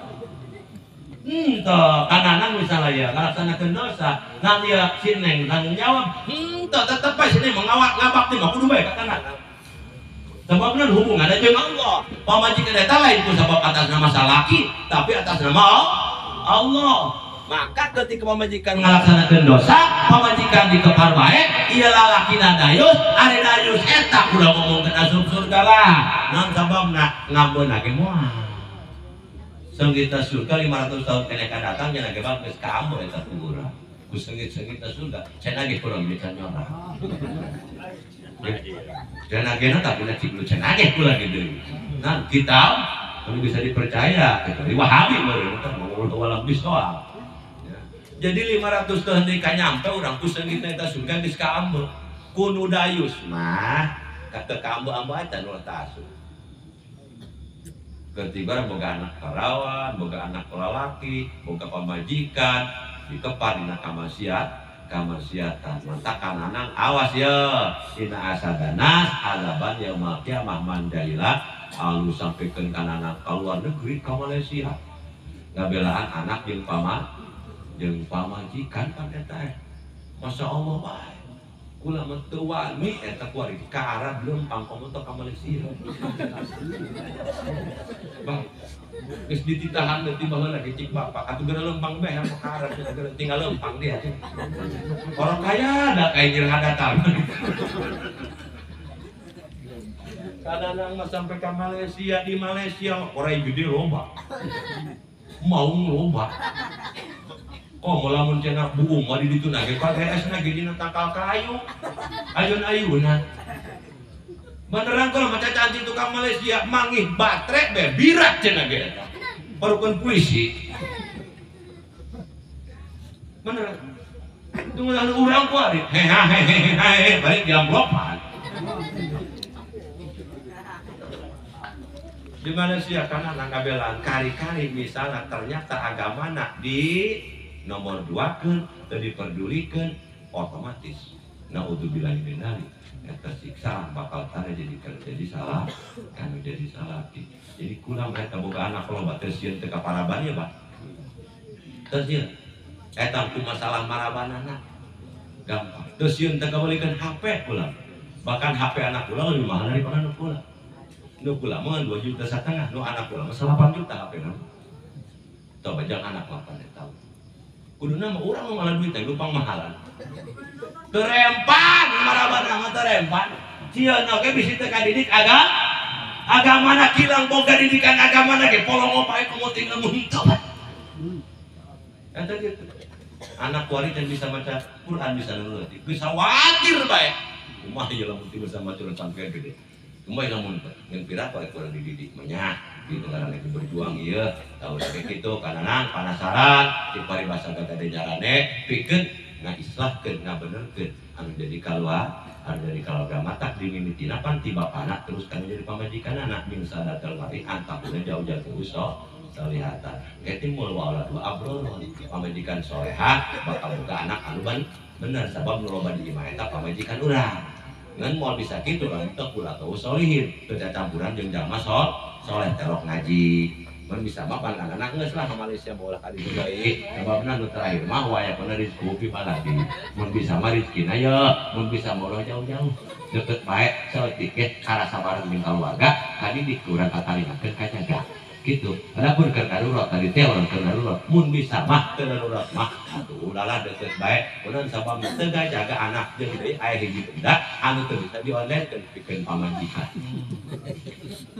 Henteu, kananang misalnya ya ngalaksanakeun dosa, ngan ieu si neng tanggung jawab. Henteu, tetep bae si neng mengawak ngabakti mah kudu bae ka kananang. Sebabna hubunganna jeung Allah. Pamajikan eta lain ku sabab atas nama salaki, tapi atas nama Allah. Maka ketika pamajikan ngalaksanakeun dosa, pamajikan dikepar bae, ieu lalakina dayus, ari dayus eta ulah ngomongkeun asup surga lah. Naon sababna? Ngambeuna ge moal. Seungitna surga 500 tahun keneh ka datang cenah ge bang geus kaambe eta ku urang. Ku seungit-seungitna surga cenah ge kurang bisa nyorang. Cenah ge na tapi cik lu cenah ge kula gitu. Nah, kitab kalau bisa dipercaya kecuali Wahabi baru eta mau walam bisoal. Jadi 500 tahun deui ka nyampe urang ku seungitna eta surga geus kaambe. Ku nu dayus mah ka kaambe-ambe eta nu tasup. Ketiga boga anak parawan, boga anak lalaki, boga pamajikan, dikepar dina kamaksiatan. Mantak kananang awas ya, dina asadanas azaban yaumul kiamah mandalila alu sampikeun kananang ka luar negeri ka Malaysia. Ngabelaan anak jeung pamajikan pan eta. Masya Allah bae. Kula mah teu wani eta kuari ka Arab leumpang komo teh ka Malaysia. Bang, geus dititahan deui baheula ge cik bapak atuh geura leumpang bae ka Arab tinggal leumpang dia. Orang kaya da kayak nyerah datang. Kadang mah sampai ke Malaysia, di Malaysia orang gede loba. Maung loba. Kok lamun cenah buung mah di ditu na ge KTS na ge dina tangkal kayu. Ayun-ayunan. Beneran kalau maca cantik tukang Malaysia mangih batrek be birat cenah ge eta. Parukeun puisi. Beneran. Tunggu anu urang ku ari. Hehehe balik diamplopan. Di Malaysia kana ngabelaan kari-kari misalnya ternyata agamana di nomor 2 kan, diperdulikan otomatis. Naudzubillah min dzalik. Eta siksaan bakal tara jadi salah, kan jadi salah. Jadi kula mah eta boga anak loba teu sieun teu ka paraban ya, Pak. Teu sieun. Eta ku masalah marabanana. Gampang. Teu sieun teu kabeulikeun HP kula. Bahkan HP anak kula lebih mahal daripada nu kula. Nu kula mah 2,5 juta, nu anak kula mah 8 juta HP na. Tah bajang anak mah pan eta. Kuduna mah urang malah duit teh lupang mahalan. Terempan marabana mah terempan. Sieun oge bisi teu kadidik agamana kilang boga didikan agamana ge polongo pae komo tinggal mun tobat. Eta kitu. Anak kuari can bisa maca Quran bisa nurut. Bisa watir bae. Kumaha ieu lamun teu bisa maca sampai gede. Kumaha lamun ngan pira kuari kurang dididik mah nya. Gitu karena lagi berjuang iya tahu kayak gitu karena penasaran di paribasa kata jarane pikeun ngaislahkeun ngabenerkeun anu jadi kaluar anu jadi keluarga matak dimimitina pan ti bapana terus kan jadi pamajikan anak jeung sadatal mari antakuna jauh-jauh uso salihatan ge timbul waulad wa abror pamajikan solehah bakal boga anak anu bener sabab nu loba di imah eta pamajikan urang ngan moal bisa kitu lamun teu kula teu solihin teu campuran jeung jalma soleh terok ngaji mun bisa mah pan anak geus lah ka Malaysia bola ka ditu deui sababna nu terakhir mah wayakna rezeki pi palagi mun bisa mah rezekina ye mun bisa mah jauh-jauh deket bae saeutik ge karasa bareng jeung kaluarga kadidik urang kataringakeun kajaga gitu. Adapun keur darurat tadi teh urang keur darurat mun bisa mah teu darurat mah atuh ulah deket bae urang sabab teu jaga anak jeung deui aya hiji benda anu teu bisa di online keun pikeun pamajikan.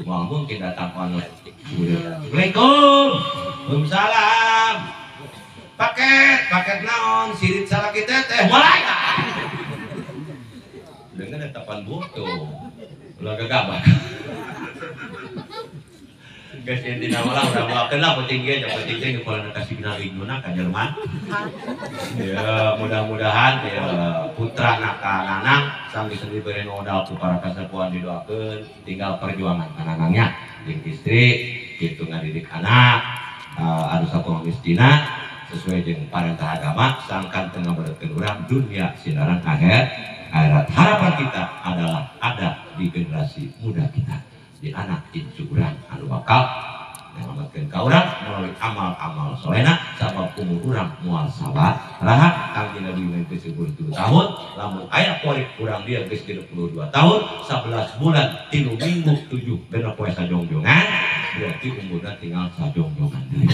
Moal mungkin datang online. Assalamualaikum. Waalaikumsalam. Paket naon sirit salaki teteh mulai. Dengan eta pan butuh. Ulah gegabah. Guys, intina malah udah melakukan lah penting ge, yang penting teh kalau kasih signal ka Jerman. Ya, mudah-mudahan ya putra nak nanang sang bisa diberi modal ku para kasepuhan didoakeun, tinggal perjuangan kananangnya jeung istri kitu ngadidik anak harus sakumaha mistina sesuai jeung parentah agama sangkan teu ngabeutkeun urang dunia sinaran akhirat. Harapan kita adalah ada di generasi muda kita, di anak incu urang anu bakal nyalametkeun ka urang melalui amal-amal solehna sabab umur urang moal sabar raha Kangjeng Nabi geus 72 tahun lamun aya kuari urang dia geus 32 tahun 11 bulan 3 minggu 7 genep poe sajongjongan berarti umurna tinggal sajongjongan deui.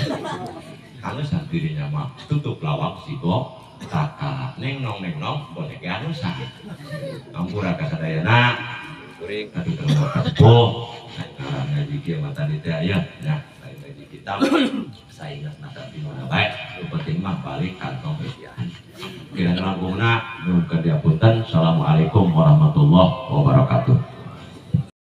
Anusan dirinya mah tutup lawang sigo kakak neng nong boleh ge anusan ampura ka sadayana kuring atuh teu kasepuh ngaji kieu mah tadi teh aya nah Gaji kita saingan tapi mana baik, nu penting mah balik kantong isian. Kirang langkungna nu diapunten. Assalamualaikum warahmatullahi wabarakatuh.